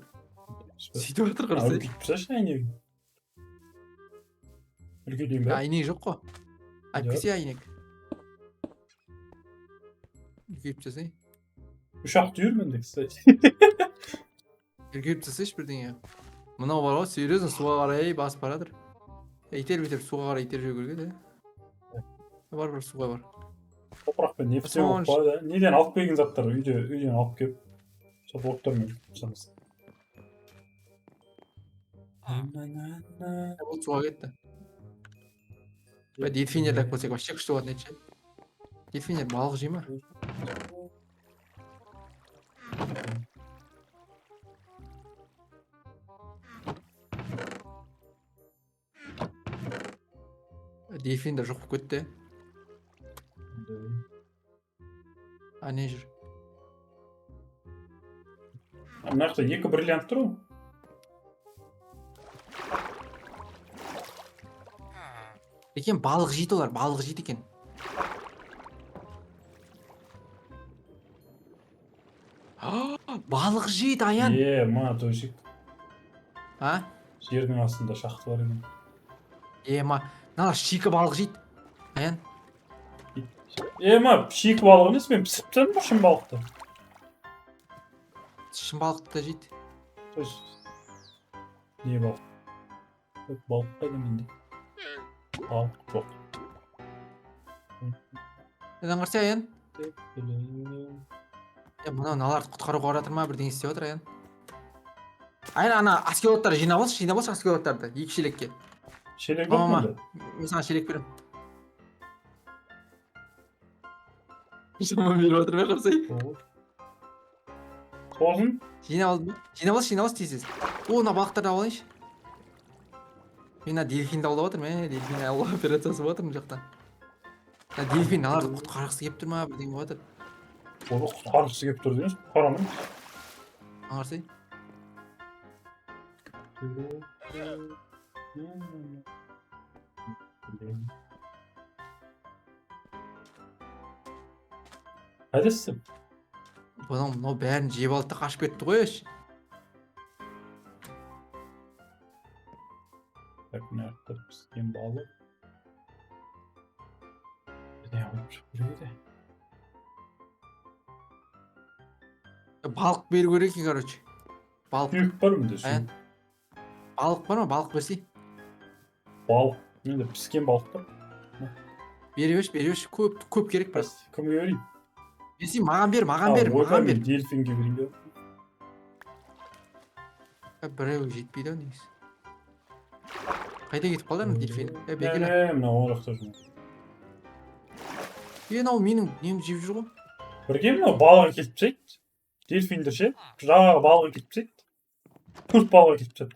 Сөйтіп жатыр қарасай. Үлкейтіп тасташы әйнегін. Үлкейтейін ба? Әйнек жоқ қой. Алып келсе әйнек. Үлкейтіп тастай. Үш-ақ түйір менде, кстати. Үлкейтіп тастайшы бірдеңе. Мынау бар ғой, серьезно суға қарай басып бара жатыр. Итеріп итеріп суға қарай итеріп жіберу керек еді. Бар бар суға бар. Топырақпен не піссе болып қалады. Неден алып келген заттар үйден алып келіп сол блоктармен пісеміз. Бұл суға кетті. Дельфиндерді алып келсек вообще күшті болатын еді ше. Дельфиндер балық жей ма? Дельфиндер жоқ болып кетті. А не жүр? Мына жақта 2 бриллиант тұр ғой. Екен балық жейді олар, балық жейді екен. Балық жейді, Аян. Ма, төсек. А? Жердің астында шахта бар екен. Ма, мыналар шикі балық жейді. Аян. Ма, шикі балық емес, мен пісіп тастадым ғой шын балықты. Шын балықты да жейді. То есть, не балық? Балық қайда менде? Балық жоқ. Неден қарсы, Аян? Мынау мыналарды құтқаруға барып жатыр ма, бірдеңе істеп жатыр, Аян. Аян, ана аскелоттарды жинап алшы, жинап алшы аскелоттарды, 2 шелекке. Шелек жоқ Мама, менде. Мен саған шелек беремін. Жаман беріп жатыр ма, қарасай? Сосын? Жинап алдым ба? Жинап алшы, жинап алшы тез-тез. О, мына балықтарды алып алайыншы. Мен мына дельфинді аулап жатырмын, дельфин аулау операциясы болып жатыр мына жақта. Мына дельфин мыналарды құтқарғысы келіп тұр ма, бірдеңе болып жатыр. Оны құтқарғысы келіп тұр дейміз, құтқара алмаймыз. Аңғарсай? Қайдасың? Бұның мынау бәрін жеп алды да қашып кетті ғой еш. Так, мына жақта піскен балық. Бірдеңе қойып шығу керек еді. Балық беру керек екен, короче. Балық. Сүйек бар менде, сүйек. Аян. Балық бар ма? Балық берсей. Балық. Менде піскен балық бар. Бере берші, бере берші. Көп, көп керек бірақ. Кімге берейін? Берсей, маған бер, маған бер, ойбай, маған бер. мен дельфинге берейін деп. Біреуі жетпейді ау негізі. Қайда кетіп қалды ана дельфин? Бекеле. Мына оң жақта жүр. Мынау менің немді жеп жүр ғой. Бірге мынау балық әкеліп тастайды. Дельфиндер ше, жағаға балық әкеліп тастайды. 4 балық әкеліп тастады.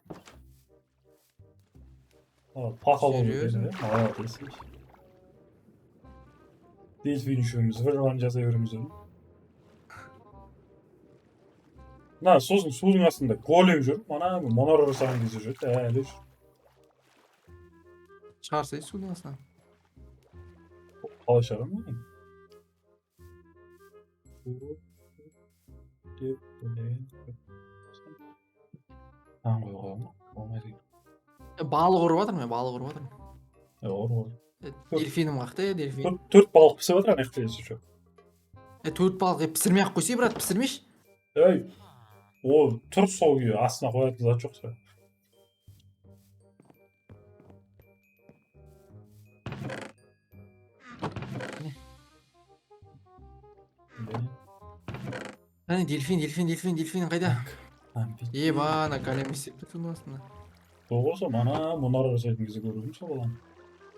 Пақал болып Серьезно? кетеді, молодец. Дельфин үшеуміз бір жолан жасай береміз оны. Мына сосын судың астында голем жүр. Мана мұнара жасаған кезде жүреді, әлі жүр. Шығарсай судың астынан. Қалай шығарамын мен? Деп ойлаймын. Аң қоюға бола ма? Болмайды екен. Балық ұрып жатырмын мен, балық ұрып жатырмын. Ұр, ұр. Дельфинім қақты, дельфин. 4 балық пісіп жатыр ана жақта, если что. 4 балық, пісірмей ақ қойсай, брат, пісірмеші. Ей, ол тұр сол күйі, астына қоятын зат жоқ сірә. Әне, дельфин, дельфин, дельфин, дельфин қайда? Еба, ана голем істеп тұр судың астында. Болса, мана мұнара жасайтын кезде көрдім сол баланы.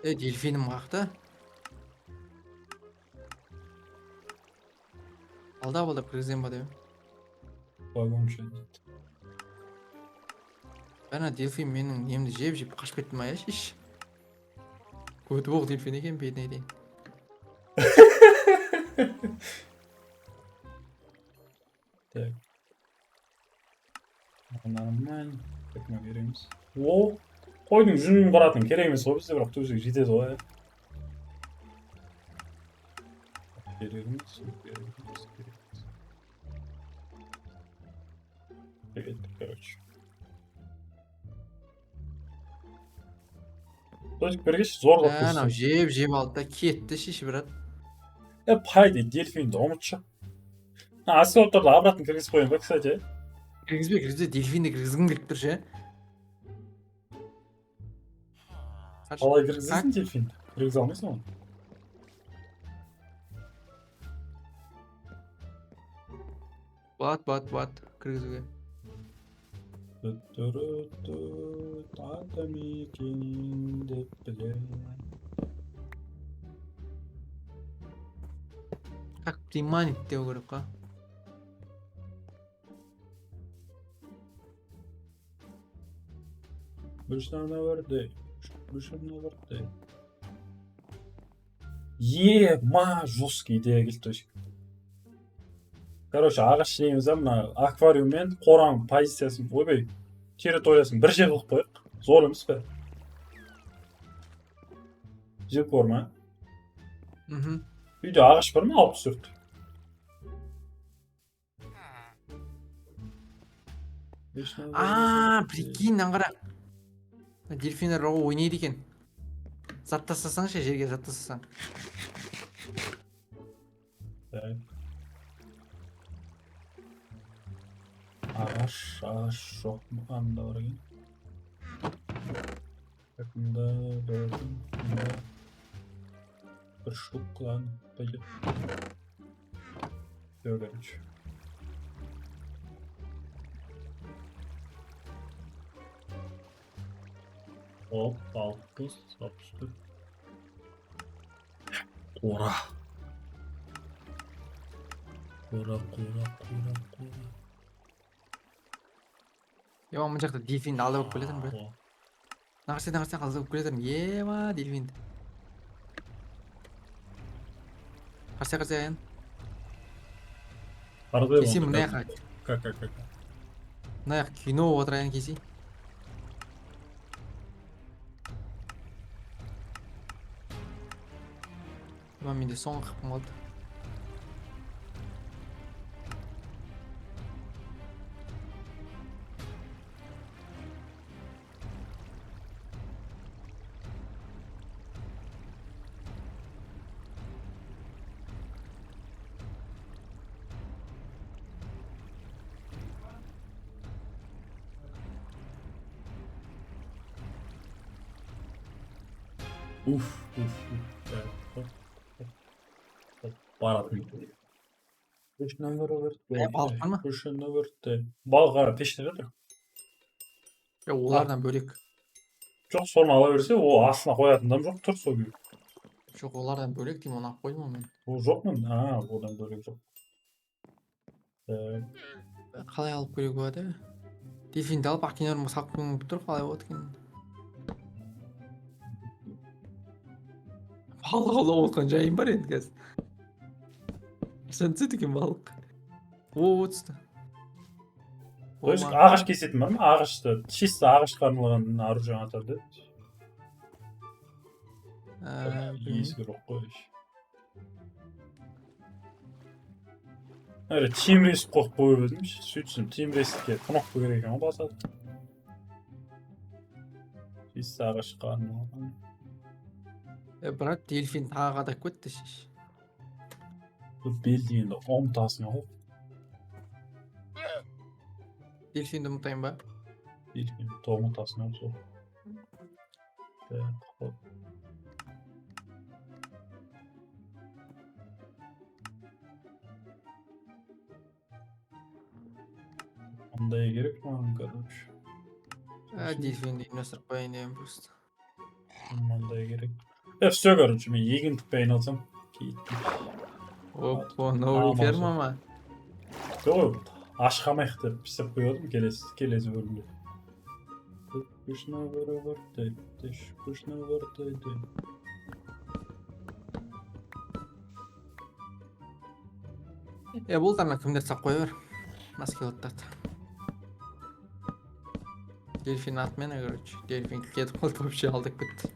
Дельфинім қақты. Алдап алдап кіргіземін ба деп. Вагонша дейді. Ана дельфин менің немді жеп жеп қашып кетті ма, еш? Көті боқ дельфин екен, бетіне дейін. Так. Нормально. Так, мына береміз. О, қойдың жүнін қаратын керек емес қой бізде, бірақ төсек жетеді ғой. Керек емес, керек емес, керек емес. Кеттік, короче. Точка бергеш зорлап Анау көрсетемін. Жеп жеп алды да кетті шеше, брат. Е, пайде дельфинді ұмытшы. Осколоктарды обратно кіргізіп қояйын ба, кстати? Кіргізбе, кіргізбе, дельфинді кіргізгім келіп тұр ше. Қалай кіргізесің дельфинді? Кіргізе алмайсың оны. Болады, болады, болады кіргізуге. Тү-тү-рü-тү, Атамекен деп білем. Как приманить деу керек қой. Бір. Е, ма, жесткий идея келді точка. Короче, ағаш жейміз да, мына аквариум мен қораның позициясын, ойбай, территориясын бір жер қылып қояйық. Зор емес пе? Жеп көр ма? Мхм. Үйде ағаш бар ма? 64. А, прикинь, мынаны қара. Дельфиндер ойнайды екен. Зат тастасаң ше, жерге зат тастасаң. Так. Ағаш, ағаш жоқ. Анда бар екен. Так, мында бар екен. Мында бір штук, ладно, пойдет. Все, короче. Оп, 60, 64. Қора. Қора, қора, қора, қора. Ема, мына жақта дельфинді алдап алып келе жатырмын, брат. О, Мына қарасай, мына қарасай, алдап алып келе жатырмын. Ема, дельфинді. Қарасай, қарасай, аян. Қарадай Кесе болды мына қазір. жаққа, Как, как, как. мына жақ кино болып отыр, аян, кесе. Ема, менде соңғы қыпым қалды. Уф, уф, уф. Так, хоп, хоп, хоп. Баратын. Е, балық бар ма? Балық ара пеште жатыр. Е, олардан бөлек. Жоқ, соны ала берсе, ол астына қоятын дым жоқ, тұр сол күйі. Жоқ, олардан бөлек деймін, оны алып қойдым ғой мен. Ол жоқ мын? А, одан бөлек жоқ. Так, Қалай алып келуге болады? Дельфинді алып аквариумға салып қойғым келіп тұр, қалай болады екен? Балық аулап отқан жайым бар енді қазір. Қашан түседі екен балық? О, түсті. То есть ағаш кесетін бар ма? Ағашты, чисто ағашқа арналған оружие атады. Білмеймін. Есігі жоқ қой. Әрі темір есік қойып қойып едім. Сөйтсем темір есікке кнопка керек екен ғой басады. Чисто ағашқа арналған. Е, брат, дельфин тағы қадап кетті шеш. Бұл бел дегенді ұмытасың ғой. Дельфинді ұмытайын ба? Дельфинді ұмытасың ғой сол. Так, хоп. Қандай керек маған, короче. Ә, дельфинді ұйымдастырып қояйын деген просто. Мындай керек. Е, все, короче, мен егіндікпен айналысамын. Кеттім. Опа, новый Амал ферма ма? Жоқ, аш қалмайық деп істеп қойып едім келесі келесі бөлімде. Пышна вырвартай, пышна вырвартай. Е, болды, ана кімдер салып қоя бер. Маскелоттарды. Дельфин отмена, короче. Дельфин кетіп қалды, вообще алдап кетті.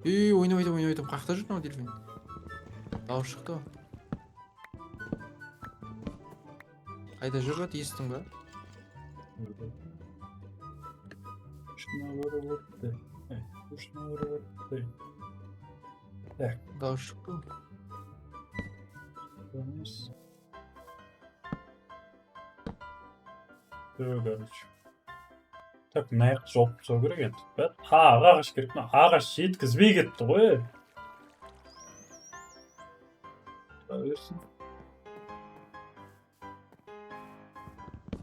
Үй, ойнап айтам, ойнап айтам. Қаяқта жүр мынау дельфин? Дауыс шықты ғой. Қайда жүр, брат, естің ба? Дауыс шықты ғой. Все, короче. Так, мына жақты жауып тастау керек енді. Бә, тағы ағаш керек. Мына ағаш жеткізбей кетті ғой. Тұра берсін.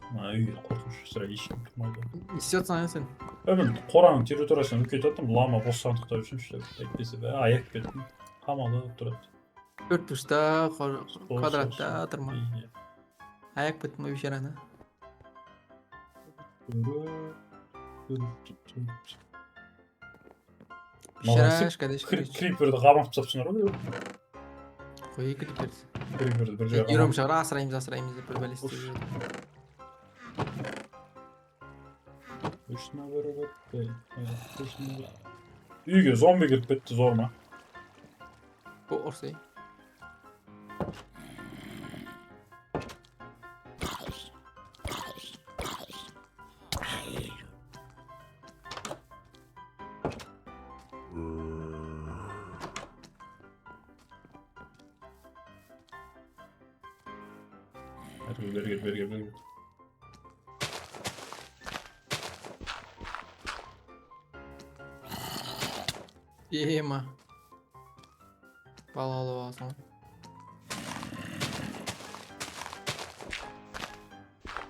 Мына үй қорқынышты, сірә, ешкім тұрмайды. Не істеп жатсың, Аян, сен? Е, мен қораның территориясын үлкейтіп жатырмын, лама бос сандықта үшін ше, әйтпесе бә, аяп кеттім. Қамалып тұрады. Төрт бұрышта, квадратта Сол, тұрма. Иә. Аяп кеттім ғой бейшараны. Бейшарашка деші. Криперді қамап тастапсыңдар ғой. Қой, криперді. Криперді бір жерге Үйрем қамап. шығар, асыраймыз, асыраймыз деп бір бәле істеп жүрді. Үйге зомби кіріп кетті, зор ма? О, ұрсай. Бері бері кел, бері кел, бері кел. Ема. Бала алып аласың ғой.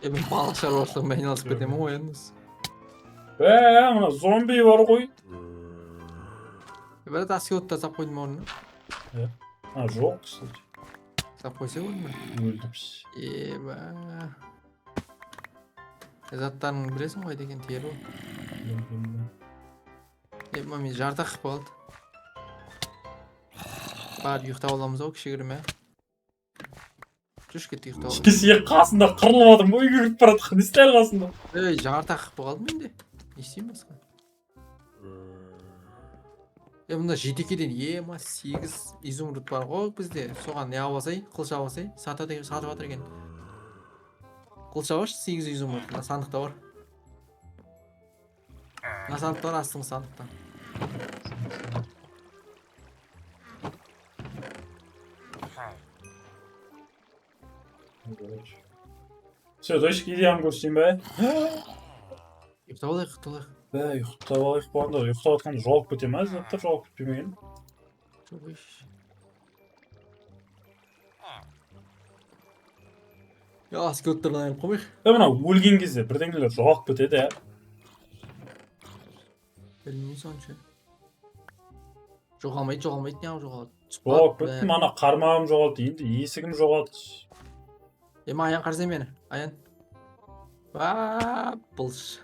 Е, мен балық шаруашылығымен айналысып кетемін ғой енді. Бә, мына зомби бар ғой. Е, брат, аскиотта сап қойдым орнына. А, жоқ, кстати. Сап қойса ғой. Өлдім. Еба. Заттарын білесің ғой деген тері ғой. Е, мен жарты ақ болды. Барып ұйықтап аламыз ау кішігірім, ә. Жүрші, кеттік, ұйықтап аламыз. Сен қасында қырылып жатырмын ғой, үйге кіріп бара жатқан. Не істер қасында? Ей, жарты ақ қалды менде. Не істеймін басқа? Е, мында жетекеден ема 8 изумруд бар ғой бізде. Соған не алып алсай, қылыш алып алсай, сатады, сатып жатыр екен. Қылыш алшы, 8 изумруд. Мына сандықта бар. Мына сандықта бар, астыңғы сандықта. Все, дочка, идеямды көрсетейін бе? Ұйықтап алайық, ұйықтап алайық. Бә, ұйықтап алайық болғанда, ұйықтап жатқанда жоғалып кете ма? Заттар жоғалып кетпей ме екен? Жоқ, еш. Я, скелеттерден айырылып қалмайық. Е, мына өлген кезде бірдеңелер жоғалып кетеді, ә? Білмеймін сонша. Жоғалмайды, жоғалмайды, неғып жоғалады? Түсіп Жоғалып қалады, кеттім, ана қармағым жоғалды, енді есігім жоғалды. Ема, Аян, қарасай мені. Аян. Ба, бұлш.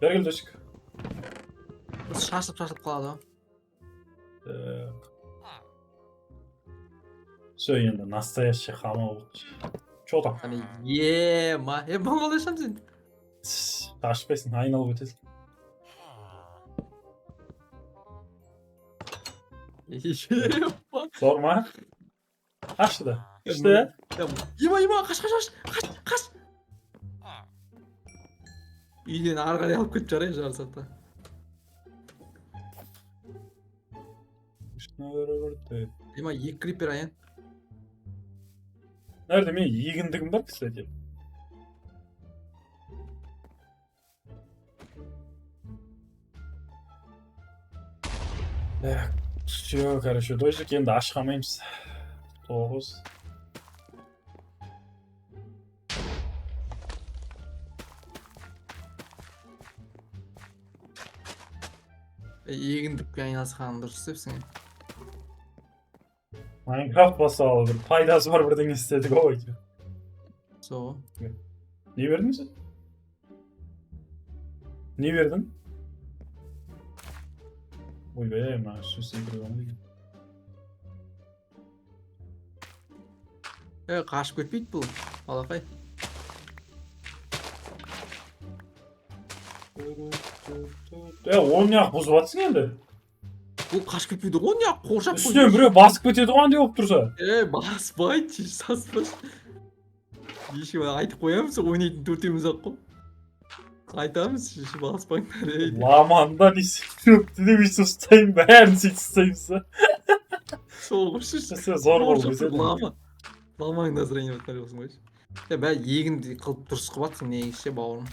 Бері кел, досик. Бұл шашылып шашылып қалады ғой. Так. Все, енді настоящий қамал болды. Че там? Қане, ема. Е, бұны қалай ашамын сен? Тс, ашпайсың, айналып өтесің. Ема. Зор ма? Ашты да. Күшті, ә? Ема, ема, қаш, қаш, қаш, қаш, қаш. Үйден ары қарай алып кетіп жарайын жарты сағатта. Ема, екі крипер, Аян. Nerede менің егіндігім бар, кстати. Так, все, короче, дождик енді аш қалмаймыз. 9. Егіндікпен айналысқаның дұрыс істепсің. Майнкрафт бастағалы бір пайдасы бар бірдеңе істедік ау әйтеуір. Сол. Не бердің сен? Не бердің? Ойбай, мына сөз секіріп алмайды екен. Е, қашып кетпейді бұл, балақай. Е, оны неғып бұзып жатсың енді? Бұл қашып кетпейді ғой, неғып қоршап Үстінен біреу басып кетеді ғой андай болып тұрса. Е, баспайды, саспашы. Ешкім айтып қоямыз, ойнайтын төртеуміз ақ қой. Айтамыз, баспаңдар ей деп. Ламанда не шөпті де өйстіп ұстаймын, бәрін сөйтіп ұстаймыз да. Сол ғой. Сен зор болып өседі. Лама. Ламаң настроение болсын қойшы. Я бә егінді қылып дұрыс қылып жатсың негізі ше, бауырым.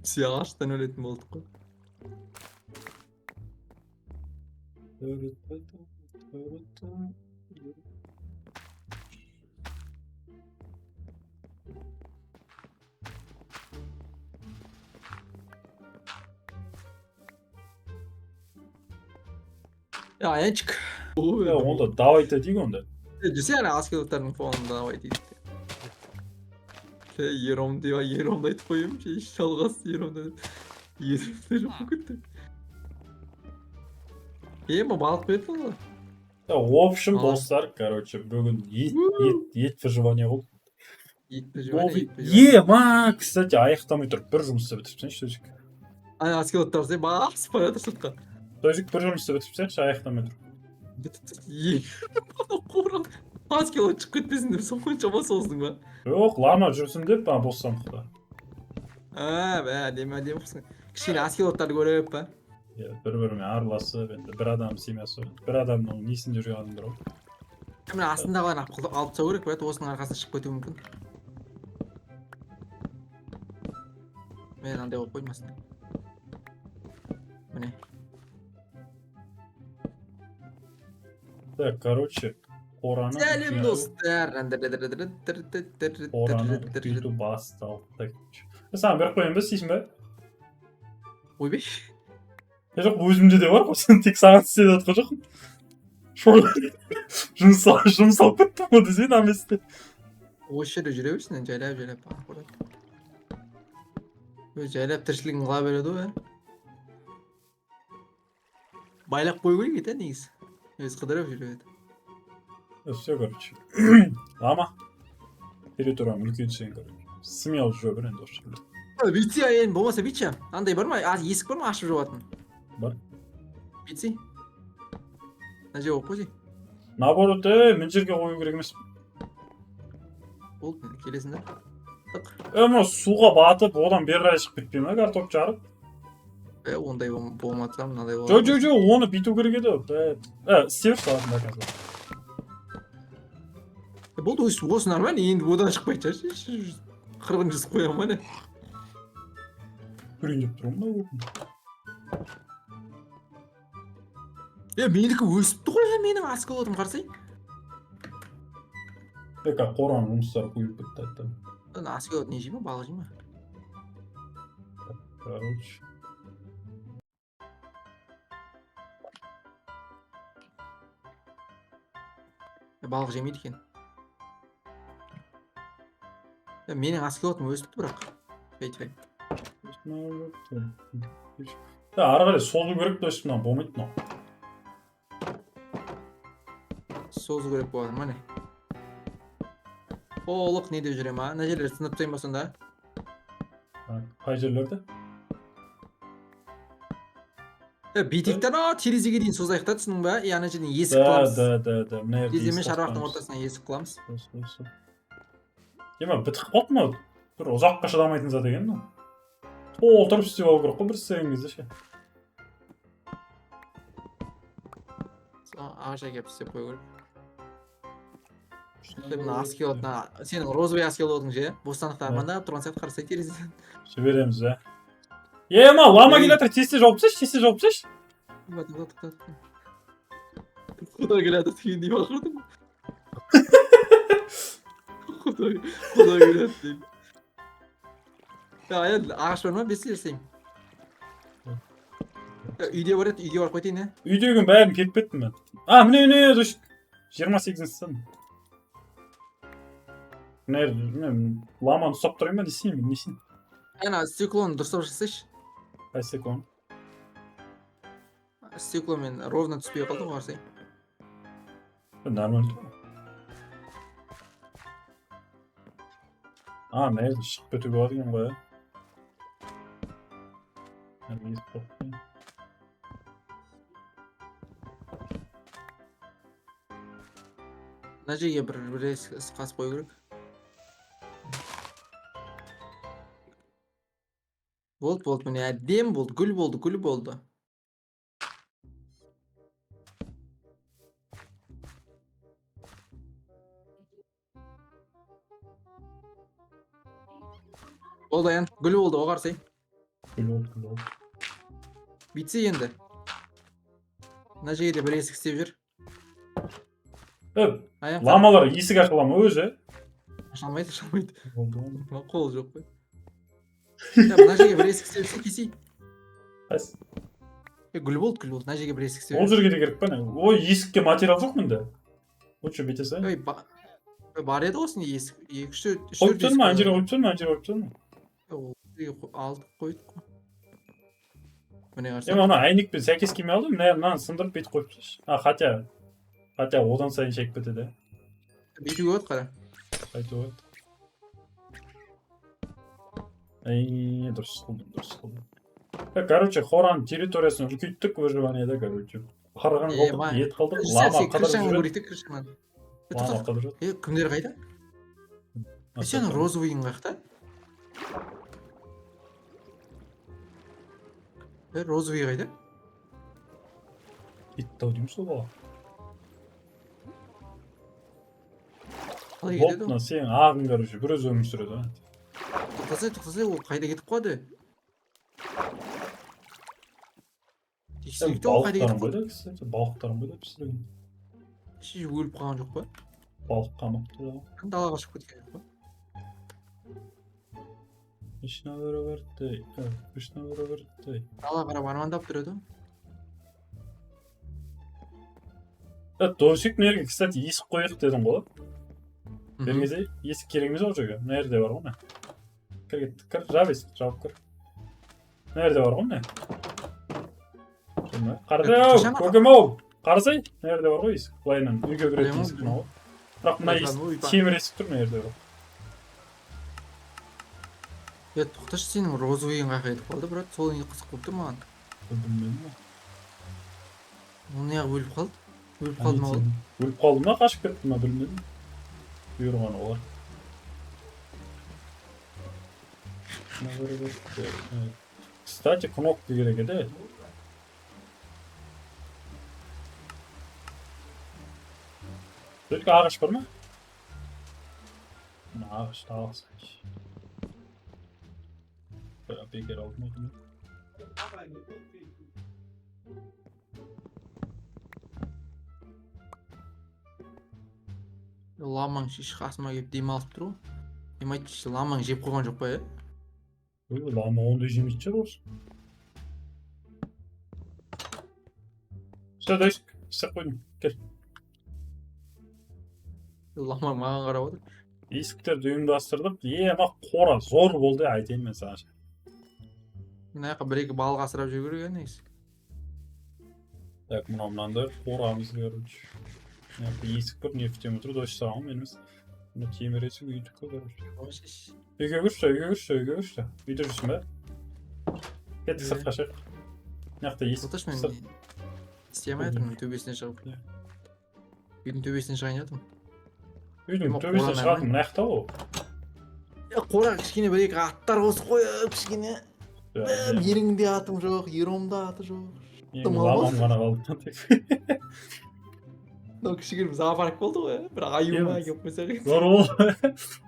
Все, аштан өлетін болдық қой. Я, Аянчик. Е, онда давайте дейік онда. Жүрсе ана аскелоттардың фонында давай дейді. Ером деп, Еромды айтып қоямын ше, жалғас Еромды. Еромды жоқ болып кетті. Е, ма балық берді ғой. Да, в общем, достар, короче, бүгін ет выживание болды. Ет выживание, ет выживание. Е, ма, кстати, аяқтамай тұрып бір жұмысты бітіріп тастайыншы, Төжік. Ана аскелоттар ше, басып бара жатыр сыртқа. Төжік, бір жұмысты бітіріп тастайыншы, аяқтамай тұрып. Е, қорық. Аскелот шығып кетпесін деп соншама создың ба? Жоқ, лама жүрсін деп, ана бос сандықта. А, бә, әдемі әдемі қылсың. Кішкене аскелоттарды көріп па? Иә, бір-бірімен араласып, енді бір адам семьясы, бір адамның несінде жүрген адамдар ғой. Мына астындағыларын алып тастау керек, брат, осының арқасында шығып кетуі мүмкін. Мен андай қойып қойдым астына. Міне. Так, короче, қораны Сәлем, достар. Қораны үлкейту басталды. Саған беріп қояйын ба, істейсің бе? Ойбай. Е, жоқ, өзімде де бар ғой, сен тек саған істеп жатқан жоқпын. Жұмсалып кеттім ғой десең, ана месте. Осы жерде жүре берсін, енді жайлап жайлап бағып. Өзі жайлап тіршілігін қыла береді ғой, ә. Байлап қою керек еді, негізі. Өзі қыдырып жүре береді. Все, короче. Лама. Территорияң үлкен сен, короче. Смело жүре бер енді осы жерде. Бүйтсе, енді болмаса бүйтші. Андай бар ма? Есік бар ма ашып жабатын? Бар. Бүйтсе. Мына жерге қойып қойсай. Наоборот, мына жерге қою керек емес. Болды, енді келесің да. Тық. Мынау суға батып, одан бері қарай шығып кетпей ма, картоп жарып? Ондай болмаса, мынадай болады. Жо, жо, жо, оны бүйту керек еді. Істеп берші салатын до конца. Болды, осы нормально, енді одан шықпайды шығар. Қырғын жүз қоямын ма, не? Көрейін деп тұрмын да. Менікі өсіпті ғой, менің аскелотым, қарасай. Бека, қораның жұмыстары көбейіп кетті, айттым. Ана аскелот не жей ма, балық жей ма? Короче. Балық жемейді екен. Менің аскелотым өсіпті бірақ. Бәйт-бәйт. Ары қарай созу керек то есть мынау болмайды мынау. Созу керек болады, міне. Толық не деп жүре ма? Мына жерлерді сынып тастайын ба сонда? Қай жерлерді? Бүйтейік та, терезеге дейін созайық та, түсіндің ба? Ана жерден есік Да, қыламыз. да, да, да. Мына жерде Терезе мен есік шарбақтың қыламыз. ортасына есік қыламыз. Осы. Ема, бітіп қалды мынау. Бір ұзаққа шыдамайтын зат екен мынау. Толтырып істеп алу керек қой бір істеген кезде ше. Ағаш әкеліп істеп қою керек. Мына аскелот, мына сенің розовый аскелотың ше, бостандықта армандап тұрған сияқты, қарасай терезеден. Жібереміз, ә. Ема, лама келе жатыр, тез-тез жауып тастайшы, тез-тез жауып тастайшы. Құдай келе жатыр дегендей бақырдым. Құдай келе жатыр деймін. Енді ағаш бар ма? Бес жасаймын. Үйде бар еді, үйге барып қайтайын, ә? Үйдегінің бәрін кетіп кеттім мен. А, міне, міне, дұрыс. 28-ші сан. Міне, міне, ламаны ұстап тұрайын ба, не істеймін, не істеймін? Ана стеклоны дұрыстап жасайшы. Қай стеклоны? Стекломен ровно түспей қалды ғой, қарасай. Нормально. А, мына жерде шығып кетуге болады екен ғой, ә? Мына жерге бір іс қасып қою керек. Болды, болды, міне әдемі болды, гүл болды, гүл болды. Болды, Аян, гүл болды, оға қарасай. Гүл болды, гүл болды. Бүйтсе енді. Мына жерге де бір есік істеп жүр. Е, Аян, қара. Ламалар есік аша ала ма өзі? Аша алмайды, аша алмайды. Болды ғой. Мына қол жоқ қой. Я, мына жерге бір есік істеп жүрсе, кесей. Қайсы? Е, гүл болды, гүл болды. Мына жерге бір есік істеп Ол жүр. жерге де керек па не? Ой, есікке материал жоқ менде. Лучше бүйте салайын. Ой, ой, бар еді ғой осында есік. Екі, үш, төрт, үш, Қойып төрт тастадым есік ма? Ана бар. жерге қойып тастадым ма? Ана жерге қойып тастадым ма? Ол жерге алдық, қойдық қой. Міне Е, қарасаң. ана әйнекпен сәйкес келмей қалды. Мына мынаны сындырып бүйтіп қойып тасташы. А, хотя одан сайын шегіп кетеді. Бүйтуге болады, қара. Қайтуға болады. Ай, дұрыс қылдым, дұрыс қылдым. Е, короче, қораның территориясын үлкейттік выживаниеда, короче. Қырғын Е, қылдық, ма. ет қылдық, Сен лама сен қыдырып крышаңнан жүреді. көрейік те, крышаңнан. Е, Лама тоқта. қыдырып жүреді. Е, кімдер қайда? Е, сенің розовыйың қаяқта? Е, розовый қайда? Кетті ау деймін сол бала. Қалай Болды, кетеді ол? мына сенің ағың, короче, бір өзі өмір сүреді. А. Тоқтасай, тоқтасай, ол қайда кетіп қалды? Сен Тексерейік те, ол қайда балықтарың кетіп қалды? қайда, кстати? Балықтарың қайда пісірген? Ши, өліп қалған жоқ па? Балық қамапты да. Далаға шығып кеткен жоқ па? Кришна. Далаға қарап армандап тұр еді ғой. Е, Досик, мына жерге, кстати, есік қояйық дедің ғой. Мгм. Бермесе, есік керек емес ол жерге. Мына жерде бар ғой мына. Кір кет, кір, жап есікті, жауып кір. Мына жерде бар ғой мына. Мына. Қарасай, ау, Қашан көкем ау. Қарасай, мына жерде бар ғой есік. Былайынан үйге кіретін Білемін, есік мынау ғой. Бірақ мына Білемін, есік, ойбай. темір есік тұр мына жерде бірақ. Е, тоқташы, сенің розовыйың қаяққа кетіп қалды, брат? Сол не қызық болып тұр маған. Білмедім ғой. Ол неғып өліп қалды? Өліп қалды ма ол? Өліп қалды ма, қашып кетті ма, білмедім. Бұйырғаны олар. Кстати, кнопка керек еді. Только ағаш бар ма? Мына ағашты алсайшы. Бекер алдым ғой. Ламаң шеш қасыма келіп демалып тұр ғой. Ем айтшы, ламаң жеп қойған жоқ па, е? Ой, лама ондай жемейтін шығар осы. Все, Досик, істеп қойдым. Кел. Ламаң маған қарап отыр. Есіктерді ұйымдастырдық. Ема қора зор болды, айтайын мен саған. Мына жаққа бір екі балық асырап жүру керек еді негізі. Так, мынау мынандай қорамыз, короче. Мына жақта есік бар, нефть тұр, дос саған мен емес. Мына темір есік үйдікі, короче. Ой, шеш. Үйге кірші, үйге кірші, үйге кірші. Үйде жүрсің бе? Кеттік Иә. сыртқа шығайық. Мына жақта есік. Тоқташы, мен сырт. істей алмай жатырмын, төбесіне шығып. Иә. Үйдің төбесіне шығайын жатырмын. Үйдің Ема, төбесіне қора шығатын мына жақта ғой. Е, қора кішкене бір екі аттар қосып қойып, кішкене. Иә, Еріңде атым жоқ, Еромда аты жоқ. Енді тым алмас. ламам ғана қалды тек. Мынау кішігірім зоопарк болды ғой, иә? Бір аю ма Иә. келіп қойсақ. Зор ол.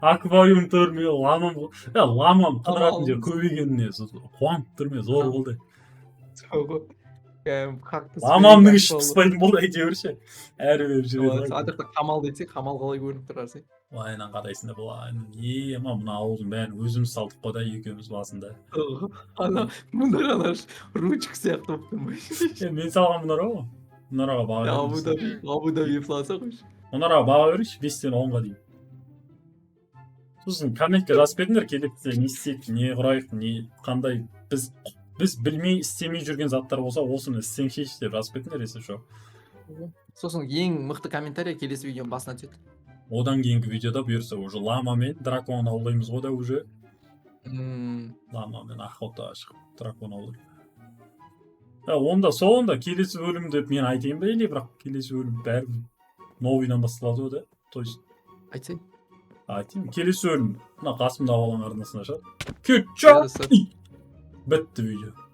Аквариум төрме, ламам. Е, ламам қыдыратын жер Ламам. көбейгеніне қуанып тұрмын, зор болды. Сол ғой. Кәдімгі қактус Ламамның деген іші болды. пыспайтын болды әйтеуір ше. Әрі бері жүреді. Ана жақта қамал десек, қамал қалай көрініп тұр қарасай. Былайынан қарайсың да, былайынан. Ема, мына ауылдың бәрін өзіміз салдық қой да екеуміз басында. Ана мұнар ана ручка сияқты болып тұр ма? Е, мен салған мұнара ғой. Мұнараға баға Абу беріңіз. Даби, Абу Даби плаза қойшы. Мұнараға баға беріңізші, 5-тен 10-ға дейін. Сосын комментке жазып кетіңдер, келесі не істейік, не құрайық, не қандай біз білмей істемей жүрген заттар болса, осыны істеңшейші деп жазып кетіңдер, если что. Сосын ең мықты комментарий келесі видеоның басына түседі. Одан кейінгі видеода бұйырса уже лама мен дракон аулаймыз ғой да уже. Лама мен охотаға шығып дракон аулаймыз. Онда сол, онда келесі бөлім деп мен айтайын ба, или бірақ келесі бөлім бәрібір новыйдан басталады ғой да, то есть Айтсай. Айтайын, келесі бөлім мына Қасымдағы баланың арнасында шығады. Кетшап. Иә, достар. Бітті видео.